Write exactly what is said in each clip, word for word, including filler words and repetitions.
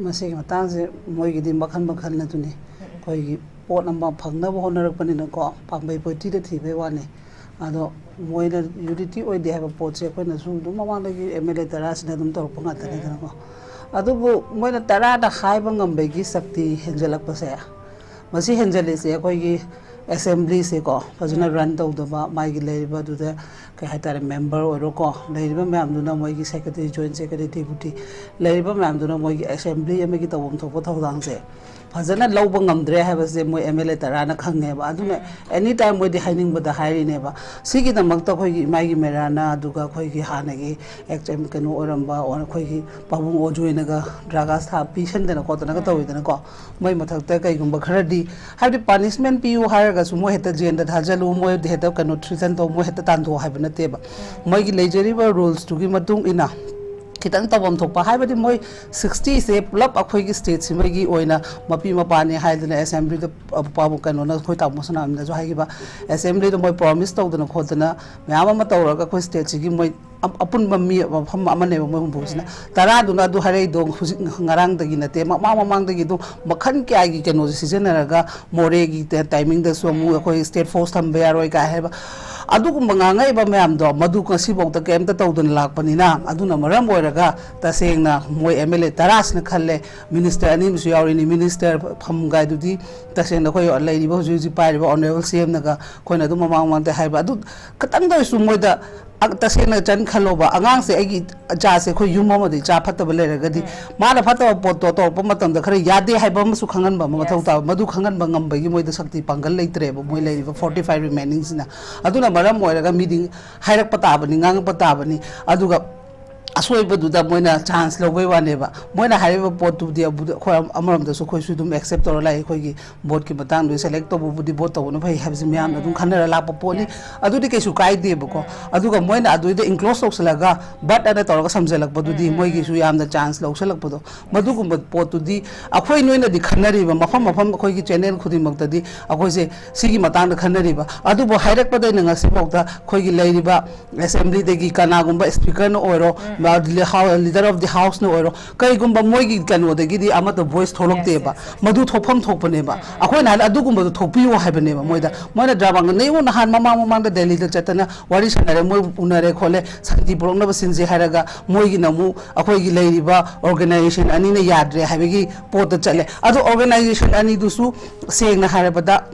ꯃꯁꯤꯒꯤ ꯃꯇꯥꯡꯁꯦ ꯃꯣꯏꯒꯤꯗꯤ ꯃꯈꯜ ꯃꯈꯜ ꯑꯗꯨꯅꯤ꯫ ꯑꯩꯈꯣꯏꯒꯤ ꯄꯣꯠ ꯑꯃ ꯐꯪꯅꯕ ꯍꯣꯠꯅꯔꯛꯄꯅꯤꯅꯀꯣ, ꯄꯥꯝꯕꯩ ꯄꯣꯠꯇꯤꯗ ꯊꯤꯕꯩ ꯋꯥꯅꯤ꯫ ꯑꯗꯣ ꯃꯣꯏꯅ ꯌꯨꯅꯤꯇꯤ ꯑꯣꯏꯗꯦ ꯍꯥꯏꯕ ꯄꯣꯠꯁꯦ ꯑꯩꯈꯣꯏꯅꯁꯨ ꯑꯗꯨꯝ ꯃꯃꯥꯡꯗꯒꯤ ꯑꯦꯝ ꯑꯦꯜ ꯑꯦ ꯇꯔꯥꯁꯤꯅ ꯑꯗꯨꯝ ꯇꯧꯔꯛꯄ ꯉꯥꯛꯇꯅꯤꯗꯅꯀꯣ꯫ ꯑꯗꯨꯕꯨ ꯃꯣꯏꯅ ꯇꯔꯥꯗ ꯍꯥꯏꯕ ꯉꯝꯕꯒꯤ ꯁꯛꯇꯤ ꯍꯦꯟꯖꯜꯂꯛꯄꯁꯦ, ꯃꯁꯤ ꯍꯦꯟꯖꯜꯂꯤꯁꯦ ꯑꯩꯈꯣꯏꯒꯤ ꯑꯦꯁꯦꯝꯕ꯭ꯂꯤꯁꯦꯀꯣ ꯐꯖꯅ ꯔꯟ ꯇꯧꯗꯕ, ꯃꯥꯒꯤ ꯂꯩꯔꯤꯕ ꯑꯗꯨꯗ ꯀꯩ ꯍꯥꯏꯇꯥꯔꯦ, ꯃꯦꯝꯕꯔ ꯑꯣꯏꯔꯣꯀꯣ, ꯂꯩꯔꯤꯕ ꯃꯌꯥꯝꯗꯨꯅ ꯃꯣꯏꯒꯤ ꯁꯦꯀ꯭ꯔꯦꯇꯔꯤ, ꯖꯣꯏꯟ ꯁꯦꯀ꯭ꯔꯦꯇꯔꯤ, ꯗꯦꯄꯨꯇꯤ ꯂꯩꯔꯤꯕ ꯃꯌꯥꯝꯗꯨꯅ ꯃꯣꯏꯒꯤ ꯑꯦꯁꯦꯝꯕ꯭ꯂꯤ ꯑꯃꯒꯤ ꯇꯧꯐꯝ ꯊꯣꯛꯄ ꯊꯧꯗꯥꯡꯁꯦ ꯐꯖꯅ ꯂꯧꯕ ꯉꯝꯗ꯭ꯔꯦ ꯍꯥꯏꯕꯁꯦ ꯃꯣꯏ ꯑꯦꯝ ꯑꯦꯜ ꯑꯦ ꯇꯔꯥꯅ ꯈꯪꯉꯦꯕ꯫ ꯑꯗꯨꯅ ꯑꯦꯅꯤ ꯇꯥꯏꯝ ꯃꯣꯏꯗꯤ ꯍꯥꯏꯅꯤꯡꯕꯗ ꯍꯥꯏꯔꯤꯅꯦꯕ꯫ ꯁꯤꯒꯤꯗꯃꯛꯇ ꯑꯩꯈꯣꯏꯒꯤ ꯏꯃꯥꯒꯤ ꯃꯦꯔꯥꯅ, ꯑꯗꯨꯒ ꯑꯩꯈꯣꯏꯒꯤ ꯍꯥꯟꯅꯒꯤ ꯑꯦꯛꯁ ꯑꯦꯝ ꯀꯩꯅꯣ ꯑꯣꯏꯔꯝꯕ, ꯑꯣꯔ ꯑꯩꯈꯣꯏꯒꯤ ꯄꯥꯕꯨꯡ ꯑꯣꯖꯣꯏꯅꯒ ꯗ꯭ꯔꯥꯒꯥꯁ ꯊꯥ ꯄꯤꯁꯟꯗꯅ ꯈꯣꯠꯇꯅꯒ ꯇꯧꯋꯤꯗꯅꯀꯣ꯫ ꯃꯣꯏ ꯃꯊꯛꯇ ꯀꯩꯒꯨꯝꯕ ꯈꯔꯗꯤ, ꯍꯥꯏꯕꯗꯤ ꯄꯥꯅꯤꯁꯃꯦꯟ ꯄꯤꯌꯨ ꯍꯥꯏꯔꯒꯁꯨ ꯃꯣꯏ ꯍꯦꯛꯇ ꯖꯦꯟꯗ ꯊꯥꯖꯜꯂꯨ, ꯃꯣꯏ ꯍꯦꯛꯇ ꯀꯩꯅꯣ ꯊ꯭ꯔꯤꯇꯟ ꯇꯧ, ꯃꯣꯏ ꯍꯦꯛꯇ ꯇꯥꯟꯊꯣꯛ ꯍꯥꯏꯕ ꯅꯠꯇꯦꯕ꯫ ꯃꯣꯏꯒꯤ ꯂꯩꯖꯔꯤꯕ ꯔꯨꯜꯁꯇꯨꯒꯤ ꯃꯇꯨꯡ ꯏꯟꯅ ꯈꯤꯇꯪ ꯇꯧꯐꯝ ꯊꯣꯛꯄ, ꯍꯥꯏꯕꯗꯤ ꯃꯣꯏ ꯁꯤꯛꯁꯇꯤꯁꯦ ꯄꯨꯂꯞ ꯑꯩꯈꯣꯏꯒꯤ ꯁ꯭ꯇꯦꯠꯁꯤꯃꯒꯤ ꯑꯣꯏꯅ ꯃꯄꯤ ꯃꯄꯥꯅꯤ ꯍꯥꯏꯗꯅ ꯑꯦꯁꯦꯝꯕ꯭ꯂꯤꯗ, ꯑ, ꯄꯥꯕꯨꯡ ꯀꯩꯅꯣꯅ, ꯑꯩꯈꯣꯏ ꯇꯥꯃꯣ ꯁꯅꯥꯃꯍꯤꯅꯁꯨ ꯍꯥꯏꯈꯤꯕ, ꯑꯦꯁꯦꯝꯕ꯭ꯂꯤꯗ ꯃꯣꯏ ꯄ꯭ꯔꯣꯃꯤꯁ ꯇꯧꯗꯅ ꯈꯣꯠꯇꯅ ꯃꯌꯥꯝ ꯑꯃ ꯇꯧꯔꯒ ꯑꯩꯈꯣꯏ ꯁ꯭ꯇꯦꯠꯁꯤꯒꯤ ꯃꯣꯏ ꯑ-, ꯑꯄꯨꯟꯕ ꯃꯤ ꯃꯐꯝ ꯑꯃꯅꯦꯕ ꯃꯣꯏ ꯍꯨꯝꯐꯨꯁꯤꯅ꯫ ꯇꯔꯥꯗꯨꯅ ꯑꯗꯨ ꯍꯥꯏꯔꯛꯏꯗꯣ ꯍꯧꯖꯤꯛ ꯉꯔꯥꯡꯗꯒꯤ ꯅꯠꯇꯦ, ꯃꯃꯥꯡ ꯃꯃꯥꯡꯗꯒꯤ ꯑꯗꯨꯝ ꯃꯈꯜ ꯀꯌꯥꯒꯤ ꯀꯩꯅꯣꯁꯦ ꯁꯤꯖꯤꯟꯅꯔꯒ ꯃꯣꯔꯦꯒꯤ ꯇ-, ꯇꯥꯏꯃꯤꯡꯗꯁꯨ ꯑꯃꯨꯛ ꯑꯩꯈꯣꯏ ꯁ꯭ꯇꯦꯠ ꯐꯣꯔꯁ ꯊꯝꯕ ꯌꯥꯔꯣꯏ ꯀꯥꯏ ꯍꯥꯏꯕ, ꯑꯗꯨꯒꯨꯝꯕ ꯉꯥꯡꯉꯛꯏꯕ ꯃꯌꯥꯝꯗꯣ ꯃꯗꯨ ꯉꯁꯤꯐꯥꯎꯗ ꯀꯩꯝꯇ ꯇꯧꯗꯅ ꯂꯥꯛꯄꯅꯤꯅ, ꯑꯗꯨꯅ ꯃꯔꯝ ꯑꯣꯏꯔꯒ ꯇꯁꯦꯡꯅ ꯃꯣꯏ ꯑꯦꯝ ꯑꯦꯜ ꯑꯦ ꯇꯔꯥꯁꯤꯅ ꯈꯜꯂꯦ, ꯃꯤꯅꯤꯁꯇꯔ ꯑꯅꯤ ꯑꯃꯁꯨ ꯌꯥꯎꯔꯤꯅꯤ, ꯃꯤꯅꯤꯁꯇꯔ ꯐꯝꯒꯥꯏꯗꯨꯗꯤ ꯇꯁꯦꯡꯅ ꯑꯩꯈꯣꯏ ꯂꯩꯔꯤꯕ ꯍꯧꯖꯤꯛ ꯍꯧꯖꯤꯛ ꯄꯥꯏꯔꯤꯕ ꯑꯣꯅꯔꯦꯕꯜ ꯁꯤ ꯑꯦꯝꯅꯒ ꯑꯩꯈꯣꯏꯅ ꯑꯗꯨꯝ ꯃꯃꯥꯡ ꯃꯃꯥꯡꯗ ꯍꯥꯏꯕ ꯑꯗꯨ ꯈꯇꯪꯗ ꯑꯣꯏꯔꯁꯨ ꯃꯣꯏꯗ ꯑ-, ꯇꯁꯦꯡꯅ ꯆꯟ ꯈꯜꯂꯣꯕ, ꯑꯉꯥꯡꯁꯦ, ꯑꯩꯒꯤ ꯏꯆꯥꯁꯦ, ꯑꯩꯈꯣꯏ ꯌꯨꯝ ꯑꯃꯗ ꯏꯆꯥ ꯐꯠꯇꯕ ꯂꯩꯔꯒꯗꯤ ꯃꯥꯅ ꯐꯠꯇꯕ ꯄꯣꯠꯇꯣ ꯇꯧꯔꯛꯄ ꯃꯇꯝꯗ ꯈꯔ ꯌꯥꯗꯦ ꯍꯥꯏꯕ ꯑꯃꯁꯨ ꯈꯪꯍꯟꯕ ꯑꯃ ꯃꯊꯧ ꯇꯥꯕ꯫ ꯃꯗꯨ ꯈꯪꯍꯟꯕ ꯉꯝꯕꯒꯤ ꯃꯣꯏꯗ ꯁꯛꯇꯤ ꯄꯥꯡꯒꯜ ꯂꯩꯇ꯭ꯔꯦꯕ ꯃꯣꯏ ꯂꯩꯔꯤꯕ ꯐꯣꯔꯇꯤ ꯐꯥꯏꯚ ꯔꯤꯃꯦꯅꯤꯡꯁꯤꯅ꯫ ꯑꯗꯨꯅ ꯃꯔꯝ ꯑꯣꯏꯔꯒ ꯃꯤꯗꯤ ꯍꯥꯏꯔꯛꯄ ꯇꯥꯕꯅꯤ, ꯉꯥꯡꯉꯛꯄ ꯇꯥꯕꯅꯤ꯫ ꯑꯗꯨꯒ ꯑꯁꯣꯏꯕꯗꯨꯗ ꯃꯣꯏꯅ ꯆꯥꯟꯁ ꯂꯧꯕꯩ ꯋꯥꯅꯦꯕ꯫ ꯃꯣꯏꯅ ꯍꯥꯏꯔꯤꯕ ꯄꯣꯠꯇꯨꯗꯤ ꯑꯕꯨ-, ꯑꯩꯈꯣꯏ ꯑꯃꯔꯣꯝꯗꯁꯨ ꯑꯩꯈꯣꯏꯁꯨ ꯑꯗꯨꯝ ꯑꯦꯛꯁꯦꯞ ꯇꯧꯔ ꯂꯥꯛꯑꯦ꯫ ꯑꯩꯈꯣꯏꯒꯤ ꯚꯣꯠꯀꯤ ꯃꯇꯥꯡꯗ ꯁꯦꯂꯦꯛ ꯇꯧꯕꯕꯨꯗꯤ ꯚꯣꯠ ꯇꯧꯕꯅ ꯐꯩ ꯍꯥꯏꯕꯁꯤ ꯃꯌꯥꯝꯅ ꯑꯗꯨꯝ ꯈꯟꯅꯔ ꯂꯥꯛꯄ ꯄꯣꯠꯅꯤ꯫ ꯑꯗꯨꯗꯤ ꯀꯩꯁꯨ ꯀꯥꯏꯗꯦꯕꯀꯣ꯫ ꯑꯗꯨꯒ ꯃꯣꯏꯅ ꯑꯗꯨꯏꯗ ꯏꯟꯀ꯭ꯂꯣꯖ ꯇꯧꯁꯜꯂꯒ ꯕꯠ ꯑꯅ ꯇꯧꯔꯒ ꯁꯝꯖꯜꯂꯛꯄꯗꯨꯗꯤ ꯃꯣꯏꯒꯤꯁꯨ ꯌꯥꯝꯅ ꯆꯥꯟꯁ ꯂꯧꯁꯜꯂꯛꯄꯗꯣ꯫ ꯃꯗꯨꯒꯨꯝꯕ ꯄꯣꯠꯇꯨꯗꯤ ꯑꯩꯈꯣꯏ ꯅꯣꯏꯅꯗꯤ ꯈꯟꯅꯔꯤꯕ ꯃꯐꯝ ꯃꯐꯝ ꯑꯩꯈꯣꯏꯒꯤ ꯆꯦꯅꯦꯜ ꯈꯨꯗꯤꯡꯃꯛꯇꯗꯤ ꯑꯩꯈꯣꯏꯁꯦ ꯁꯤꯒꯤ ꯃꯇꯥꯡꯗ ꯈꯟꯅꯔꯤꯕ꯫ ꯑꯗꯨꯕꯨ ꯍꯥꯏꯔꯛꯄꯗꯩꯅ ꯉꯁꯤꯐꯥꯎꯗ ꯑꯩꯈꯣꯏꯒꯤ ꯂꯩꯔꯤꯕ ꯑꯦꯁꯦꯝꯕ꯭ꯂꯤꯗꯒꯤ ꯀꯅꯥꯒꯨꯝꯕ ꯁ꯭ꯄꯤꯀꯔꯅ ꯑꯣꯏꯔꯣ, ꯂꯤꯗꯔ ꯑꯣꯐ ꯗꯤ ꯍꯥꯎꯁꯅ ꯑꯣꯏꯔꯣ, ꯀꯩꯒꯨꯝꯕ ꯃꯣꯏꯒꯤ ꯀꯩꯅꯣꯗꯒꯤꯗꯤ ꯑꯃꯠꯇ ꯚꯣꯏꯁ ꯊꯣꯛꯂꯛꯇꯦꯕ꯫ ꯃꯗꯨ ꯊꯣꯛꯐꯝ ꯊꯣꯛꯄꯅꯦꯕ꯫ ꯑꯩꯈꯣꯏꯅ ꯍꯥꯏꯅ ꯑꯗꯨꯒꯨꯝꯕꯗꯣ ꯊꯣꯛꯄꯤꯌꯣ ꯍꯥꯏꯕꯅꯦꯕ ꯃꯣꯏꯗ꯫ ꯃꯣꯏꯅ ꯗ꯭ꯔꯃꯥ ꯅꯩꯉꯣ ꯅꯍꯥꯟ ꯃꯃꯥꯡ ꯃꯃꯥꯡꯗ ꯗꯦꯜꯂꯤꯗ ꯆꯠꯇꯅ ꯋꯥꯔꯤ ꯁꯥꯟꯅꯔꯦ, ꯃꯣꯏ ꯎꯅꯔꯦ ꯈꯣꯠꯂꯦ, ꯁꯥꯟꯇꯤ ꯄꯨꯔꯛꯅꯕ ꯁꯤꯟꯁꯦ ꯍꯥꯏꯔꯒ, ꯃꯣꯏꯒꯤꯅ ꯑꯃꯨꯛ ꯑꯩꯈꯣꯏꯒꯤ ꯂꯩꯔꯤꯕ ꯑꯣꯔꯒꯅꯥꯏꯖꯦꯁꯟ ꯑꯅꯤꯅ ꯌꯥꯗ꯭ꯔꯦ ꯍꯥꯏꯕꯒꯤ ꯄꯣꯠꯇ ꯆꯠꯂꯦ꯫ ꯑꯗꯣ ꯑꯣꯔꯒꯅꯥꯏꯖꯦꯁꯟ ꯑꯅꯤꯗꯨꯁꯨ ꯁꯦꯡꯅ ꯍꯥꯏꯔꯕꯗ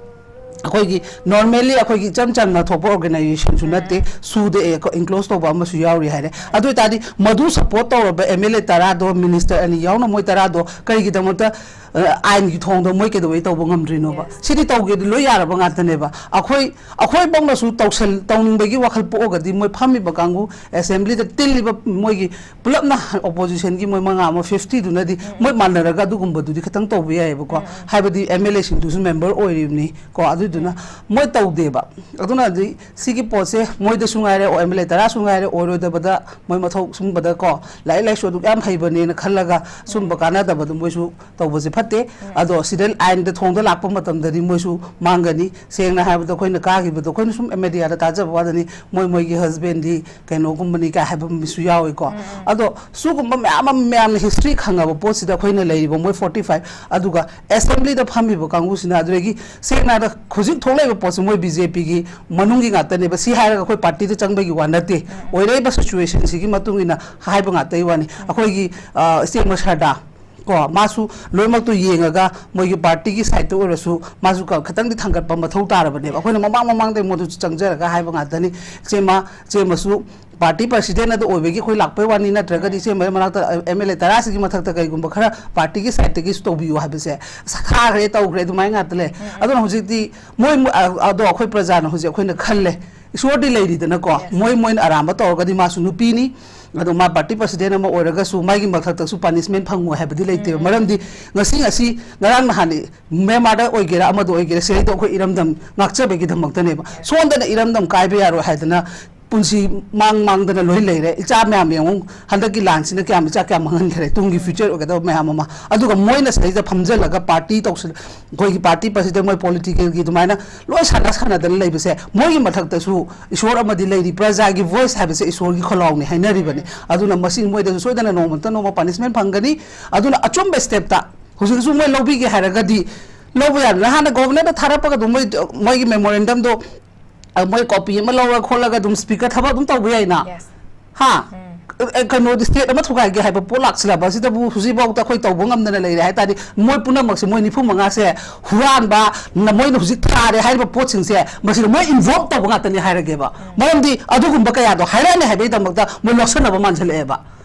ꯑꯩꯈꯣꯏꯒꯤ ꯅꯣꯔꯃꯦꯜꯂꯤ ꯑꯩꯈꯣꯏꯒꯤ ꯏꯆꯝ ꯆꯝꯅ ꯊꯣꯛꯄ ꯑꯣꯔꯒꯅꯥꯏꯖꯦꯁꯟꯁꯨ ꯅꯠꯇꯦ, ꯁꯨꯗ ꯏꯟꯀ꯭ꯂꯣꯖ ꯇꯧꯕ ꯑꯃꯁꯨ ꯌꯥꯎꯔꯤ ꯍꯥꯏꯔꯦ꯫ ꯑꯗꯨ ꯑꯣꯏꯇꯥꯔꯗꯤ ꯃꯗꯨ ꯁꯄꯣꯔꯠ ꯇꯧꯔꯕ ꯑꯦꯝ ꯑꯦꯜ ꯑꯦ ꯇꯔꯥꯗꯣ, ꯃꯤꯅꯤꯁꯇꯔ ꯑꯅꯤ ꯌꯥꯎꯅ ꯃꯣꯏ ꯇꯔꯥꯗꯣ ꯀꯔꯤꯒꯤꯗꯃꯛꯇ, ꯑ, ꯑꯥꯏꯟꯒꯤ ꯊꯣꯡꯗ ꯃꯣꯏ ꯀꯩꯗꯧꯕꯩ ꯇꯧꯕ ꯉꯝꯗ꯭ꯔꯤꯅꯣꯕ? ꯁꯤꯗꯤ ꯇꯧꯒꯦꯗꯤ ꯂꯣꯏ ꯌꯥꯔꯕ ꯉꯥꯛꯇꯅꯦꯕ꯫ ꯑꯩꯈꯣꯏ, ꯑꯩꯈꯣꯏꯐꯧꯅꯁꯨ ꯇꯧꯁꯜ-, ꯇꯧꯅꯤꯡꯕꯒꯤ ꯋꯥꯈꯜ ꯄꯣꯛꯑꯒꯗꯤ ꯃꯣꯏ ꯐꯝꯃꯤꯕ ꯀꯥꯡꯕꯨ, ꯑꯦꯁꯦꯝꯕ꯭ꯂꯤꯗ ꯇꯤꯜꯂꯤꯕ ꯃꯣꯏꯒꯤ ꯄꯨꯂꯞꯅ, ꯑꯣꯄꯣꯖꯤꯁꯟꯒꯤ ꯃꯣꯏ ꯃꯉꯥ ꯑꯃ, ꯐꯤꯐꯇꯤꯗꯨꯅꯗꯤ ꯃꯣꯏ ꯃꯥꯟꯅꯔꯒ ꯑꯗꯨꯒꯨꯝꯕꯗꯨꯗꯤ ꯈꯤꯇꯪ ꯇꯧꯕ ꯌꯥꯏꯑꯕꯀꯣ꯫ ꯍꯥꯏꯕꯗꯤ ꯑꯦꯝ ꯑꯦꯜ ꯑꯦꯁꯤꯡꯗꯨꯁꯨ ꯃꯦꯝꯕꯔ ꯑꯣꯏꯔꯤꯕꯅꯤ ꯀꯣ꯫ ꯑꯗꯨꯗꯨꯅ ꯃꯣꯏ ꯇꯧꯗꯦꯕ꯫ ꯑꯗꯨꯅꯗꯤ ꯁꯤꯒꯤ ꯄꯣꯠꯁꯦ ꯃꯣꯏꯗꯁꯨ ꯉꯥꯏꯔꯦ, ꯑꯦꯝ ꯑꯦꯜ ꯑꯦ ꯇꯔꯥꯁꯨ ꯉꯥꯏꯔꯦ, ꯑꯣꯏꯔꯣꯏꯗꯕꯗ ꯃꯣꯏ ꯃꯊꯧ ꯁꯨꯝꯕꯗ ꯀꯣ, ꯂꯥꯏꯔꯤꯛ ꯂꯥꯏꯁꯨ ꯑꯗꯨꯛ ꯌꯥꯝ ꯍꯩꯕꯅꯦꯅ ꯈꯜꯂꯒ ꯁꯨꯝꯕ ꯀꯥꯟꯅꯗꯕꯗꯣ ꯃꯣꯏꯁꯨ ꯇꯧꯕꯁꯦ ꯐꯠꯇꯦ꯫ ꯑꯗꯣ ꯁꯤꯗ ꯑꯥꯏꯟꯗ ꯊꯣꯡꯗ ꯂꯥꯛꯄ ꯃꯇꯝꯗꯗꯤ ꯃꯣꯏꯁꯨ ꯃꯥꯡꯒꯅꯤ꯫ ꯁꯦꯡꯅ ꯍꯥꯏꯔꯕꯗ ꯑꯩꯈꯣꯏꯅ ꯀꯥꯈꯤꯕꯗꯣ ꯑꯩꯈꯣꯏꯅ ꯁꯨꯝ ꯃꯦꯗꯤꯌꯥꯗ ꯇꯥꯖꯕ ꯋꯥꯗꯅꯤ, ꯃꯣꯏ ꯃꯣꯏꯒꯤ ꯍꯁꯕꯦꯟꯗꯤ ꯀꯩꯅꯣꯒꯨꯝꯕꯅꯤ ꯀꯥꯏ ꯍꯥꯏꯕ ꯃꯤꯁꯨ ꯌꯥꯎꯏꯀꯣ꯫ ꯑꯗꯣ ꯁꯤꯒꯨꯝꯕ ꯃꯌꯥꯝ ꯑꯃ, ꯃꯌꯥꯝꯅ ꯍꯤꯁꯇ꯭ꯔꯤ ꯈꯪꯉꯕ ꯄꯣꯠꯁꯤꯗ ꯑꯩꯈꯣꯏꯅ ꯂꯩꯔꯤꯕ ꯃꯣꯏ ꯐꯣꯔꯇꯤ ꯐꯥꯏꯚ, ꯑꯗꯨꯒ ꯑꯦꯁꯦꯝꯕ꯭ꯂꯤꯗ ꯐꯝꯃꯤꯕ ꯀꯥꯡꯕꯨꯁꯤꯅ, ꯑꯗꯨꯗꯒꯤ ꯁꯦꯡꯅ ꯍꯥꯏꯔꯕꯗ ꯍꯧꯖꯤꯛ ꯊꯣꯛꯂꯛꯏꯕ ꯄꯣꯠꯁꯤ ꯃꯣꯏ ꯕꯤ ꯖꯦ ꯄꯤꯒꯤ ꯃꯅꯨꯡꯒꯤ ꯉꯥꯛꯇꯅꯦꯕ꯫ ꯁꯤ ꯍꯥꯏꯔꯒ ꯑꯩꯈꯣꯏ ꯄꯥꯔꯇꯤꯗ ꯆꯪꯕꯒꯤ ꯋꯥ ꯅꯠꯇꯦ꯫ ꯑꯣꯏꯔꯛꯏꯕ ꯁꯤꯆꯨꯋꯦꯁꯟꯁꯤꯒꯤ ꯃꯇꯨꯡ ꯏꯟꯅ ꯍꯥꯏꯕ ꯉꯥꯛꯇꯒꯤ ꯋꯥꯅꯤ꯫ ꯑꯩꯈꯣꯏꯒꯤ, ꯑ, ꯏꯆꯦ ꯃꯁꯥꯗꯥ ꯀꯣ, ꯃꯥꯁꯨ ꯂꯣꯏꯅꯃꯛꯇꯨ ꯌꯦꯡꯉꯒ ꯃꯣꯏꯒꯤ ꯄꯥꯔꯇꯤꯒꯤ ꯁꯥꯏꯠꯇ ꯑꯣꯏꯔꯁꯨ ꯃꯥꯁꯨ ꯈ-, ꯈꯤꯇꯪꯗꯤ ꯊꯥꯡꯒꯠꯄ ꯃꯊꯧ ꯇꯥꯔꯕꯅꯦꯕ꯫ ꯑꯩꯈꯣꯏꯅ ꯃꯃꯥꯡ ꯃꯃꯥꯡꯗꯩ ꯃꯗꯨꯁꯨ ꯆꯪꯖꯔꯒ ꯍꯥꯏꯕ ꯉꯥꯛꯇꯅꯤ꯫ ꯏꯆꯦꯃ, ꯏꯆꯦꯃꯁꯨ ꯄꯥꯔꯇꯤ ꯄ꯭ꯔꯁꯤꯗꯦꯟ ꯑꯗꯨ ꯑꯣꯏꯕꯒꯤ ꯑꯩꯈꯣꯏ ꯂꯥꯛꯄꯩ ꯋꯥꯅꯤ, ꯅꯠꯇ꯭ꯔꯒꯗꯤ ꯏꯆꯦꯃ ꯃꯅꯥꯛꯇ ꯑꯦꯝ ꯑꯦꯜ ꯑꯦ ꯇꯔꯥꯁꯤꯒꯤ ꯃꯊꯛꯇ ꯀꯩꯒꯨꯝꯕ ꯈꯔ ꯄꯥꯔꯇꯤꯒꯤ ꯁꯥꯏꯠꯇꯒꯤꯁꯨ ꯇꯧꯕꯤꯌꯨ ꯍꯥꯏꯕꯁꯦ, ꯑꯁ, ꯊꯥꯈ꯭ꯔꯦ, ꯇꯧꯈ꯭ꯔꯦ, ꯑꯗꯨꯃꯥꯏꯅ ꯉꯥꯛꯇ ꯂꯩ꯫ ꯑꯗꯨꯅ ꯍꯧꯖꯤꯛꯇꯤ ꯃꯣꯏ, ꯃꯣꯏ, ꯑ-, ꯑꯗꯣ ꯑꯩꯈꯣꯏ ꯄ꯭ꯔꯖꯥꯅ ꯍꯧꯖꯤꯛ ꯑꯩꯈꯣꯏꯅ ꯈꯜꯂꯦ, ꯏꯁꯣꯔꯗꯤ ꯂꯩꯔꯤꯗꯅꯀꯣ, ꯃꯣꯏ, ꯃꯣꯏꯅ ꯑꯔꯥꯟꯕ ꯇꯧꯔꯒꯗꯤ ꯃꯥꯁꯨ ꯅꯨꯄꯤꯅꯤ, ꯑꯗꯣ ꯃꯥ ꯄꯥꯔꯇꯤ ꯄ꯭ꯔꯁꯤꯗꯦꯟ ꯑꯃ ꯑꯣꯏꯔꯒꯁꯨ ꯃꯥꯒꯤ ꯃꯊꯛꯇꯁꯨ ꯄꯅꯤꯁꯃꯦꯟ ꯐꯪꯉꯣꯏ ꯍꯥꯏꯕꯗꯤ ꯂꯩꯇꯦꯕ꯫ ꯃꯔꯝꯗꯤ ꯉꯁꯤ, ꯉꯁꯤ, ꯉꯔꯥꯡ ꯅꯍꯥꯟ ꯃ꯭ꯌꯥꯟꯃꯥꯔꯗ ꯑꯣꯏꯒꯦꯔꯥ ꯑꯃꯗ ꯑꯣꯏꯒꯦꯔꯥ, ꯁꯤꯗꯩꯗ ꯑꯩꯈꯣꯏ ꯏꯔꯝꯗꯝ ꯉꯥꯛꯆꯕꯒꯤꯗꯃꯛꯇꯅꯦꯕ꯫ ꯁꯣꯝꯗꯅ ꯏꯔꯝꯗꯝ ꯀꯥꯏꯕ ꯌꯥꯔꯣꯏ ꯍꯥꯏꯗꯅ ꯄꯨꯟꯁꯤ ꯃꯥꯡ ꯃꯥꯡꯗꯅ ꯂꯣꯏ ꯂꯩꯔꯦ꯫ ꯏꯆꯥ ꯃꯌꯥꯝ ꯌꯦꯡꯉꯨ, ꯍꯟꯗꯛꯀꯤ ꯂꯥꯟꯁꯤꯅ ꯀꯌꯥꯝ, ꯏꯆꯥ ꯀꯌꯥꯝ ꯃꯥꯡꯍꯟꯈ꯭ꯔꯦ, ꯇꯨꯡꯒꯤ ꯐ꯭ꯌꯨꯆꯔ ꯑꯣꯏꯒꯗꯕ ꯃꯌꯥꯝ ꯑꯃ꯫ ꯑꯗꯨꯒ ꯃꯣꯏꯅ ꯁꯤꯗꯩꯗ ꯐꯝꯖꯜꯂꯒ ꯄꯥꯔꯇꯤ ꯇꯧꯁꯤꯜ-, ꯑꯩꯈꯣꯏꯒꯤ ꯄꯥꯔꯇꯤ ꯄ꯭ꯔꯁꯤꯗꯦꯟ, ꯃꯣꯏ ꯄꯣꯂꯤꯇꯤꯀꯦꯜꯒꯤ ꯑꯗꯨꯃꯥꯏꯅ ꯂꯣꯏ ꯁꯥꯟꯅ ꯁꯥꯟꯅꯗꯅ ꯂꯩꯕꯁꯦ, ꯃꯣꯏꯒꯤ ꯃꯊꯛꯇꯁꯨ ꯏꯁꯣꯔ ꯑꯃꯗꯤ ꯂꯩꯔꯤ, ꯄ꯭ꯔꯖꯥꯒꯤ ꯚꯣꯏꯁ ꯍꯥꯏꯕꯁꯦ ꯏꯁꯣꯔꯒꯤ ꯈꯣꯜꯂꯥꯎꯅꯤ ꯍꯥꯏꯅꯔꯤꯕꯅꯤ꯫ ꯑꯗꯨꯅ ꯃꯁꯤ ꯃꯣꯏꯗꯁꯨ ꯁꯣꯏꯗꯅ ꯅꯣꯡꯃ ꯅꯠꯇ ꯅꯣꯡꯃ ꯄꯅꯤꯁꯃꯦꯟ ꯐꯪꯒꯅꯤ꯫ ꯑꯗꯨꯅ ꯑꯆꯨꯝꯕ ꯁ꯭ꯇꯦꯞꯇ ꯍꯧꯖꯤꯛꯁꯨ ꯃꯣꯏ ꯂꯧꯕꯤꯒꯦ ꯍꯥꯏꯔꯒꯗꯤ ꯂꯧꯕ ꯌꯥꯗꯅ ꯍꯥꯟꯅ ꯒꯣꯚꯔꯅꯔꯗ ꯊꯥꯔꯛꯄꯒ ꯑꯗꯨꯝ ꯃꯣꯏ, ꯃꯣꯏꯒꯤ ꯃꯦꯃꯣꯔꯦꯟꯗꯝꯗꯣ ꯑ, ꯃꯣꯏ ꯀꯣꯄꯤ ꯑꯃ ꯂꯧꯔ ꯈꯣꯠꯂꯒ ꯑꯗꯨꯝ ꯁ꯭ꯄꯤꯀꯔ ꯊꯕꯛ ꯑꯗꯨꯝ ꯇꯧꯕ ꯌꯥꯏꯅ꯫ Yes. ꯍꯥ? ꯎꯝ꯫ ꯑ, ꯑ, ꯀꯩꯅꯣꯗꯤ, ꯁ꯭ꯇꯦꯠ ꯑꯃ ꯊꯨꯒꯥꯏꯒꯦ ꯍꯥꯏꯕ ꯄꯣꯠ ꯂꯥꯛꯁꯤꯜꯂꯕ ꯑꯁꯤꯗꯕꯨ ꯍꯧꯖꯤꯛꯐꯥꯎꯗ ꯑꯩꯈꯣꯏ ꯇꯧꯕ ꯉꯝꯗꯅ ꯂꯩꯔꯦ ꯍꯥꯏ ꯇꯥꯔꯗꯤ, ꯃꯣꯏ ꯄꯨꯝꯅꯃꯛꯁꯦ, ꯃꯣꯏ ꯅꯤꯐꯨ ꯃꯉꯥꯁꯦ ꯍꯨꯔꯥꯟꯕ, ꯅ-, ꯃꯣꯏꯅ ꯍꯧꯖꯤꯛ ꯊꯥꯔꯦ ꯍꯥꯏꯔꯤꯕ ꯄꯣꯠꯁꯤꯡꯁꯦ, ꯃꯁꯤꯗ ꯃꯣꯏ ꯏꯟꯚꯣꯜꯕ ꯇꯧꯕ ꯉꯥꯛꯇꯅꯤ ꯍꯥꯏꯔꯒꯦꯕ꯫ ꯎꯝ꯫ ꯃꯔꯝꯗꯤ ꯑꯗꯨꯒꯨꯝꯕ ꯀꯌꯥꯗꯣ ꯍꯥꯏꯔꯛꯑꯅꯤ ꯍꯥꯏꯕꯒꯤꯗꯃꯛꯇ ꯃꯣꯏ ꯂꯧꯁꯟꯅꯕ ꯃꯥꯟꯁꯤꯜꯂꯛꯑꯦꯕ꯫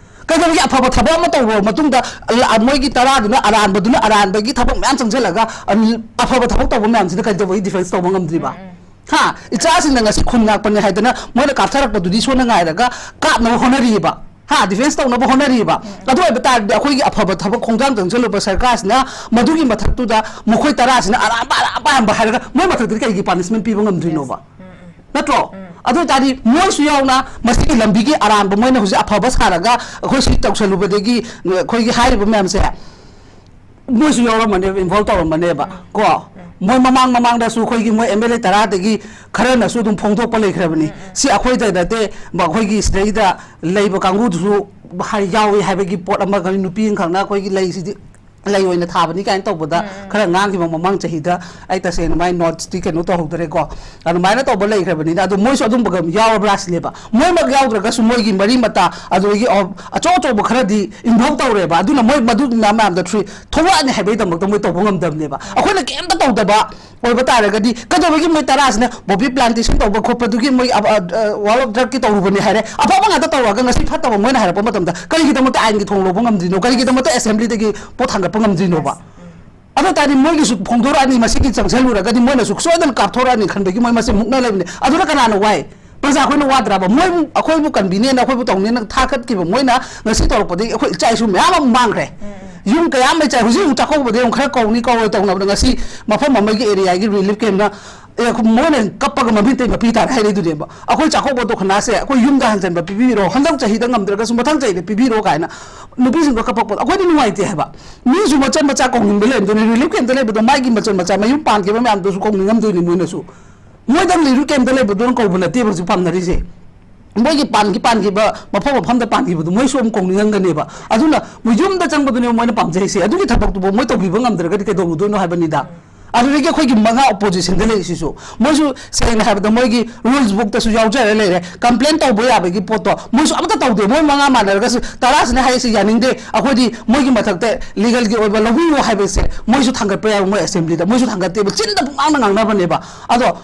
ꯀꯩꯗꯧꯕꯒꯤ ꯑꯐꯕ ꯊꯕꯛ ꯑꯃ ꯇꯧꯔꯕ ꯃꯇꯨꯡꯗ, ꯑ, ꯃꯣꯏꯒꯤ ꯇꯔꯥꯗꯨꯅ, ꯑꯔꯥꯟꯕꯗꯨꯅ ꯑꯔꯥꯟꯕꯒꯤ ꯊꯕꯛ ꯃꯌꯥꯝ ꯆꯪꯁꯤꯜꯂꯒ, ꯑ, ꯑꯐꯕ ꯊꯕꯛ ꯇꯧꯕ ꯃꯌꯥꯝꯁꯤꯅ ꯀꯩꯗꯧꯕꯒꯤ ꯗꯤꯐꯦꯟꯁ ꯇꯧꯕ ꯉꯝꯗ꯭ꯔꯤꯕ? ꯎꯝ, ꯎꯝ꯫ ꯍꯥ? ꯏꯆꯥꯁꯤꯡꯅ ꯉꯁꯤ ꯈꯨꯟ ꯉꯥꯛꯄꯅꯦ ꯍꯥꯏꯗꯅ ꯃꯣꯏꯅ ꯀꯥꯞꯊꯔꯛꯄꯗꯨꯗꯤ ꯁꯣꯟꯅ ꯉꯥꯏꯔꯒ ꯀꯥꯞꯅꯕ ꯍꯣꯠꯅꯔꯤꯕ꯫ ꯍꯥ? ꯗꯤꯐꯦꯟꯁ ꯇꯧꯅꯕ ꯍꯣꯠꯅꯔꯤꯕ꯫ ꯎꯝ꯫ ꯑꯗꯨ ꯑꯣꯏꯕ ꯇꯥꯔꯗꯤ ꯑꯩꯈꯣꯏꯒꯤ ꯑꯐꯕ ꯊꯕꯛ ꯈꯣꯡꯊꯥꯡ ꯆꯪꯁꯤꯜꯂꯨꯕ ꯁꯔꯀꯥꯔꯁꯤꯅ ꯃꯗꯨꯒꯤ ꯃꯊꯛꯇꯨꯗ ꯃꯈꯣꯏ ꯇꯔꯥꯁꯤꯅ ꯑꯔꯥꯟꯕ, ꯑꯔꯥꯟꯕ, ꯑꯔꯥꯟꯕ ꯍꯥꯏꯔꯒ ꯃꯣꯏ ꯃꯊꯛꯇꯗꯤ ꯀꯩꯒꯤ ꯄꯥꯅꯤꯁꯃꯦꯟ ꯄꯤꯕ ꯉꯝꯗ꯭ꯔꯤꯅꯣꯕ? Yes. ꯎꯝ, ꯎꯝ꯫ ꯅꯠꯇ꯭ꯔꯣ? ꯎꯝ꯫ ꯑꯗꯨ ꯑꯣꯏ ꯇꯥꯔꯗꯤ ꯃꯣꯏꯁꯨ ꯌꯥꯎꯅ ꯃꯁꯤꯒꯤ ꯂꯝꯕꯤꯒꯤ ꯑꯔꯥꯟꯕ ꯃꯣꯏꯅ ꯍꯧꯖꯤꯛ ꯑꯐꯕ ꯁꯥꯔꯒ ꯑꯩꯈꯣꯏ ꯁꯤ ꯇꯧꯁꯜꯂꯨꯕꯗꯒꯤ ꯑꯩꯈꯣꯏꯒꯤ ꯍꯥꯏꯔꯤꯕ ꯃꯌꯥꯝꯁꯦ ꯃꯣꯏꯁꯨ ꯌꯥꯎꯔꯝꯃꯅꯦꯕ, ꯏꯟꯚꯣꯜꯕ ꯇꯧꯔꯝꯃꯅꯦꯕ꯫ ꯎꯝ꯫ ꯀꯣ? ꯎꯝ꯫ ꯃꯣꯏ ꯃꯃꯥꯡ ꯃꯃꯥꯡꯗꯁꯨ ꯑꯩꯈꯣꯏꯒꯤ ꯃꯣꯏ ꯑꯦꯝ ꯑꯦꯜ ꯑꯦ ꯇꯔꯥꯗꯒꯤ ꯈꯔꯅꯁꯨ ꯑꯗꯨꯝ ꯐꯣꯡꯗꯣꯛꯄ ꯂꯩꯈ꯭ꯔꯕꯅꯤ꯫ ꯎꯝ, ꯎꯝ꯫ ꯁꯤ ꯑꯩꯈꯣꯏꯗ ꯅꯠꯇꯦ, ꯃ-, ꯑꯩꯈꯣꯏꯒꯤ ꯁꯤꯗꯩꯗ ꯂꯩꯕ ꯀꯥꯡꯕꯨꯗꯨꯁꯨ ꯍꯥꯏ-, ꯌꯥꯎꯏ ꯍꯥꯏꯕꯒꯤ ꯄꯣꯠ ꯑꯃꯒ ꯅꯨꯄꯤ ꯑꯃꯈꯛꯅ ꯑꯩꯈꯣꯏꯒꯤ ꯂꯩꯁꯤꯗꯤ ꯂꯩ ꯑꯣꯏꯅ ꯊꯥꯕꯅꯤ ꯀꯥꯏꯅ ꯇꯧꯕꯗ ꯎꯝ, ꯎꯝ꯫ ꯈꯔ ꯉꯥꯡꯈꯤꯕ ꯃꯃꯥꯡ ꯆꯍꯤꯗ꯫ ꯑꯩ ꯇꯁꯦꯡꯅ ꯃꯥꯏ ꯅꯣꯠꯁꯇꯤ ꯀꯩꯅꯣ ꯇꯧꯍꯧꯗ꯭ꯔꯦꯀꯣ꯫ ꯑꯗꯨꯃꯥꯏꯅ ꯇꯧꯕ ꯂꯩꯈ꯭ꯔꯕꯅꯤꯅ, ꯑꯗꯣ ꯃꯣꯏꯁꯨ ꯑꯗꯨꯝꯕꯒ ꯌꯥꯎꯔꯕ꯭ꯔꯥ ꯁꯤꯅꯦꯕ꯫ ꯃꯣꯏꯃꯛ ꯌꯥꯎꯗ꯭ꯔꯒꯁꯨ ꯃꯣꯏꯒꯤ ꯃꯔꯤ ꯃꯇꯥ, ꯑꯗꯨꯗꯒꯤ ꯑ-, ꯑꯆꯧ ꯑꯆꯧꯕ ꯈꯔꯗꯤ ꯏꯟꯚꯣꯜꯕ ꯇꯧꯔꯦꯕ꯫ ꯑꯗꯨꯅ ꯃꯣꯏ ꯃꯗꯨ ꯃꯌꯥꯝ ꯃꯌꯥꯝꯗ ꯊ꯭ꯔꯤ ꯊꯣꯛꯂꯛꯑꯅꯤ ꯍꯥꯏꯕꯒꯤꯗꯃꯛꯇ ꯃꯣꯏ ꯇꯧꯕ ꯉꯝꯗꯕꯅꯦꯕ꯫ ꯎꯝ꯫ ꯑꯩꯈꯣꯏꯅ ꯀꯩꯝꯇ ꯇꯧꯗꯕ ꯑꯣꯏꯕ ꯇꯥꯔꯒꯗꯤ ꯀꯩꯗꯧꯕꯒꯤ ꯃꯣꯏ ꯇꯔꯥꯁꯤꯅ ꯄꯣꯄꯤ ꯄ꯭ꯂꯥꯟꯇꯦꯁꯟ ꯇꯧꯕ ꯈꯣꯠꯄꯗꯨꯒꯤ ꯃꯣꯏ, ꯑ, ꯑ, ꯑ, ꯋꯥꯔꯜ ꯑꯣꯐ ꯗ꯭ꯔꯒꯀꯤ ꯇꯧꯔꯨꯕꯅꯦ ꯍꯥꯏꯔꯦ, ꯑꯐꯕ ꯉꯥꯛꯇ ꯇꯧꯔꯒ ꯉꯁꯤ ꯐꯠꯇꯕ ꯃꯣꯏꯅ ꯍꯥꯏꯔꯛꯄ ꯃꯇꯝꯗ ꯀꯔꯤꯒꯤꯗꯃꯛꯇ ꯑꯥꯏꯟꯒꯤ ꯊꯣꯡ ꯂꯧꯕ ꯉꯝꯗ꯭ꯔꯤꯅꯣ? ꯀꯔꯤꯒꯤꯗꯃꯛꯇ ꯑꯦꯁꯦꯝꯕ꯭ꯂꯤꯗꯒꯤ ꯄꯣꯠ ꯊꯥꯡꯒꯠꯄ ꯉꯝꯗ꯭ꯔꯤꯅꯣꯕ? Yes. ꯎꯝ꯫ ꯑꯗꯨ ꯑꯣꯏ ꯇꯥꯔꯗꯤ ꯃꯣꯏꯒꯤꯁꯨ ꯐꯣꯡꯗꯣꯔꯛꯑꯅꯤ, ꯃꯁꯤꯒꯤ ꯆꯪꯁꯤꯜꯂꯨꯔꯒꯗꯤ ꯃꯣꯏꯅꯁꯨ ꯁꯣꯏꯗꯅ ꯀꯥꯞꯊꯣꯔꯛꯑꯅꯤ ꯈꯟꯕꯒꯤ ꯃꯣꯏ ꯃꯁꯦ ꯃꯨꯛꯅ ꯂꯩꯕꯅꯦ꯫ ꯑꯗꯨꯅ ꯀꯅꯥꯅ ꯋꯥꯏ? ꯄ꯭ꯔꯖꯥ ꯑꯩꯈꯣꯏꯅ ꯋꯥꯗ꯭ꯔꯕ? ꯃꯣꯏ ꯑꯩꯈꯣꯏꯕꯨ ꯀꯟꯚꯤꯅꯤꯌꯟ ꯑꯩꯈꯣꯏꯕꯨ ꯇꯧꯅꯦꯅ ꯊꯥꯒꯠꯈꯤꯕ ꯃꯣꯏꯅ ꯉꯁꯤ ꯇꯧꯔꯛꯄꯗꯒꯤ ꯑꯩꯈꯣꯏ ꯏꯆꯥ ꯏꯁꯨ ꯃꯌꯥꯝ ꯑꯃ ꯃꯥꯡꯈ꯭ꯔꯦ꯫ ꯎꯝ, ꯎꯝ꯫ ꯌꯨꯝ ꯀꯌꯥ ꯑꯃ ꯂꯩ ꯆꯥꯏ꯫ ꯍꯧꯖꯤꯛ ꯑꯃꯨꯛ ꯆꯥꯛꯀꯧꯕꯗ ꯑꯃꯨꯛ ꯈꯔ ꯀꯧꯅꯤ ꯀꯧꯔꯣꯏ ꯇꯧꯅꯕꯗ ꯉꯁꯤ ꯃꯐꯝ ꯑꯃꯒꯤ ꯑꯦꯔꯤꯌꯥꯒꯤ ꯔꯤꯂꯤꯐ ꯀꯦꯝꯞꯅ ꯑꯦ, ꯃꯣꯏꯅ ꯀꯞꯄꯒ ꯃꯃꯤꯠꯇꯩ ꯃꯄꯤ ꯇꯥꯔꯦ ꯍꯥꯏꯔꯛꯏꯗꯨꯅꯦꯕ꯫ "ꯑꯩꯈꯣꯏ ꯆꯥꯛꯀꯧꯕ ꯗꯣꯈꯅꯥꯁꯦ ꯑꯩꯈꯣꯏ ꯌꯨꯝꯗ ꯍꯟꯖꯟꯕ ꯄꯤꯕꯤꯔꯣ, ꯍꯟꯗꯛ ꯆꯍꯤꯗ ꯉꯝꯗ꯭ꯔꯒꯁꯨ ꯃꯊꯪ ꯆꯍꯤꯗ ꯄꯤꯕꯤꯔꯣ" ꯀꯥꯏꯅ ꯅꯨꯄꯤꯁꯤꯡꯗꯣ ꯀꯞꯄꯛꯄꯗꯣ ꯑꯩꯈꯣꯏꯗꯤ ꯅꯨꯡꯉꯥꯏꯇꯦ ꯍꯥꯏꯕ꯫ ꯃꯤꯁꯨ ꯃꯆꯟ ꯃꯆꯥ ꯀꯧꯅꯤꯡꯕ ꯂꯩꯔꯝꯗꯣꯏꯅꯤ, ꯔꯤꯂꯤꯐ ꯀꯦꯝꯞꯇ ꯂꯩꯕꯗꯣ ꯃꯥꯒꯤ ꯃꯆꯟ ꯃꯆꯥ ꯃꯌꯨꯝ ꯄꯥꯟꯈꯤꯕ ꯃꯌꯥꯝꯗꯨꯁꯨ ꯀꯧꯅꯤꯡꯉꯝꯗꯣꯏꯅꯤ ꯃꯣꯏꯅꯁꯨ꯫ ꯃꯣꯏꯗꯪ ꯔꯤꯂꯤꯐ ꯀꯦꯝꯞꯇ ꯂꯩꯕꯗꯨꯅ ꯀꯧꯕ ꯅꯠꯇꯦꯕ ꯍꯧꯖꯤꯛ ꯄꯥꯝꯅꯔꯤꯁꯦ꯫ ꯃꯣꯏꯒꯤ ꯄꯥꯟꯈꯤ ꯄꯥꯟꯈꯤꯕ ꯃꯐꯝ ꯃꯐꯝꯗ ꯄꯥꯟꯈꯤꯕꯗꯣ ꯃꯣꯏꯁꯨ ꯑꯃꯨꯛ ꯀꯧꯅꯤꯡꯉꯝꯒꯅꯦꯕ꯫ ꯑꯗꯨꯅ ꯃꯣꯏ ꯌꯨꯝꯗ ꯆꯪꯕꯗꯨꯅꯦꯕ ꯃꯣꯏꯅ ꯄꯥꯝꯖꯩꯁꯦ꯫ ꯑꯗꯨꯒꯤ ꯊꯕꯛꯇꯨꯕꯨ ꯃꯣꯏ ꯇꯧꯕꯤꯕ ꯉꯝꯗ꯭ꯔꯒꯗꯤ ꯀꯩꯗꯧꯔꯨꯗꯣꯏꯅꯣ ꯍꯥꯏꯕꯅꯤꯗ꯫ ꯑꯗꯨꯗꯒꯤ ꯑꯩꯈꯣꯏꯒꯤ ꯃꯉꯥ ꯑꯣꯄꯣꯖꯤꯁꯟꯗ ꯂꯩꯔꯤꯁꯤꯁꯨ ꯃꯣꯏꯁꯨ ꯁꯦꯡꯅ ꯍꯥꯏꯕꯗ ꯃꯣꯏꯒꯤ ꯔꯨꯜꯁ ꯕꯨꯛꯇꯁꯨ ꯌꯥꯎꯖꯔ ꯂꯩꯔꯦ꯫ ꯀꯝꯄ꯭ꯂꯦꯟ ꯇꯧꯕ ꯌꯥꯕꯒꯤ ꯄꯣꯠꯇꯣ ꯃꯣꯏꯁꯨ ꯑꯃꯠꯇ ꯇꯧꯗꯦ꯫ ꯃꯣꯏ ꯃꯉꯥ ꯃꯥꯟꯅꯔꯒꯁꯨ ꯇꯔꯥꯁꯤꯅ ꯍꯥꯏꯔꯤꯁꯤ ꯌꯥꯅꯤꯡꯗꯦ, ꯑꯩꯈꯣꯏꯗꯤ ꯃꯣꯏꯒꯤ ꯃꯊꯛꯇ ꯂꯤꯒꯦꯜꯒꯤ ꯑꯣꯏꯕ ꯂꯧꯕꯤꯌꯨ ꯍꯥꯏꯕꯁꯦ ꯃꯣꯏꯁꯨ ꯊꯥꯡꯒꯠꯄ ꯌꯥꯕ ꯃꯣꯏ ꯑꯦꯁꯦꯝꯕ꯭ꯂꯤꯗ ꯃꯣꯏꯁꯨ ꯊꯥꯡꯒꯠꯇꯦꯕ, ꯆꯤꯟꯗ ꯄꯨꯡꯉꯥꯡꯗ ꯉꯥꯡꯅꯕꯅꯦꯕ꯫ ꯑꯗꯣ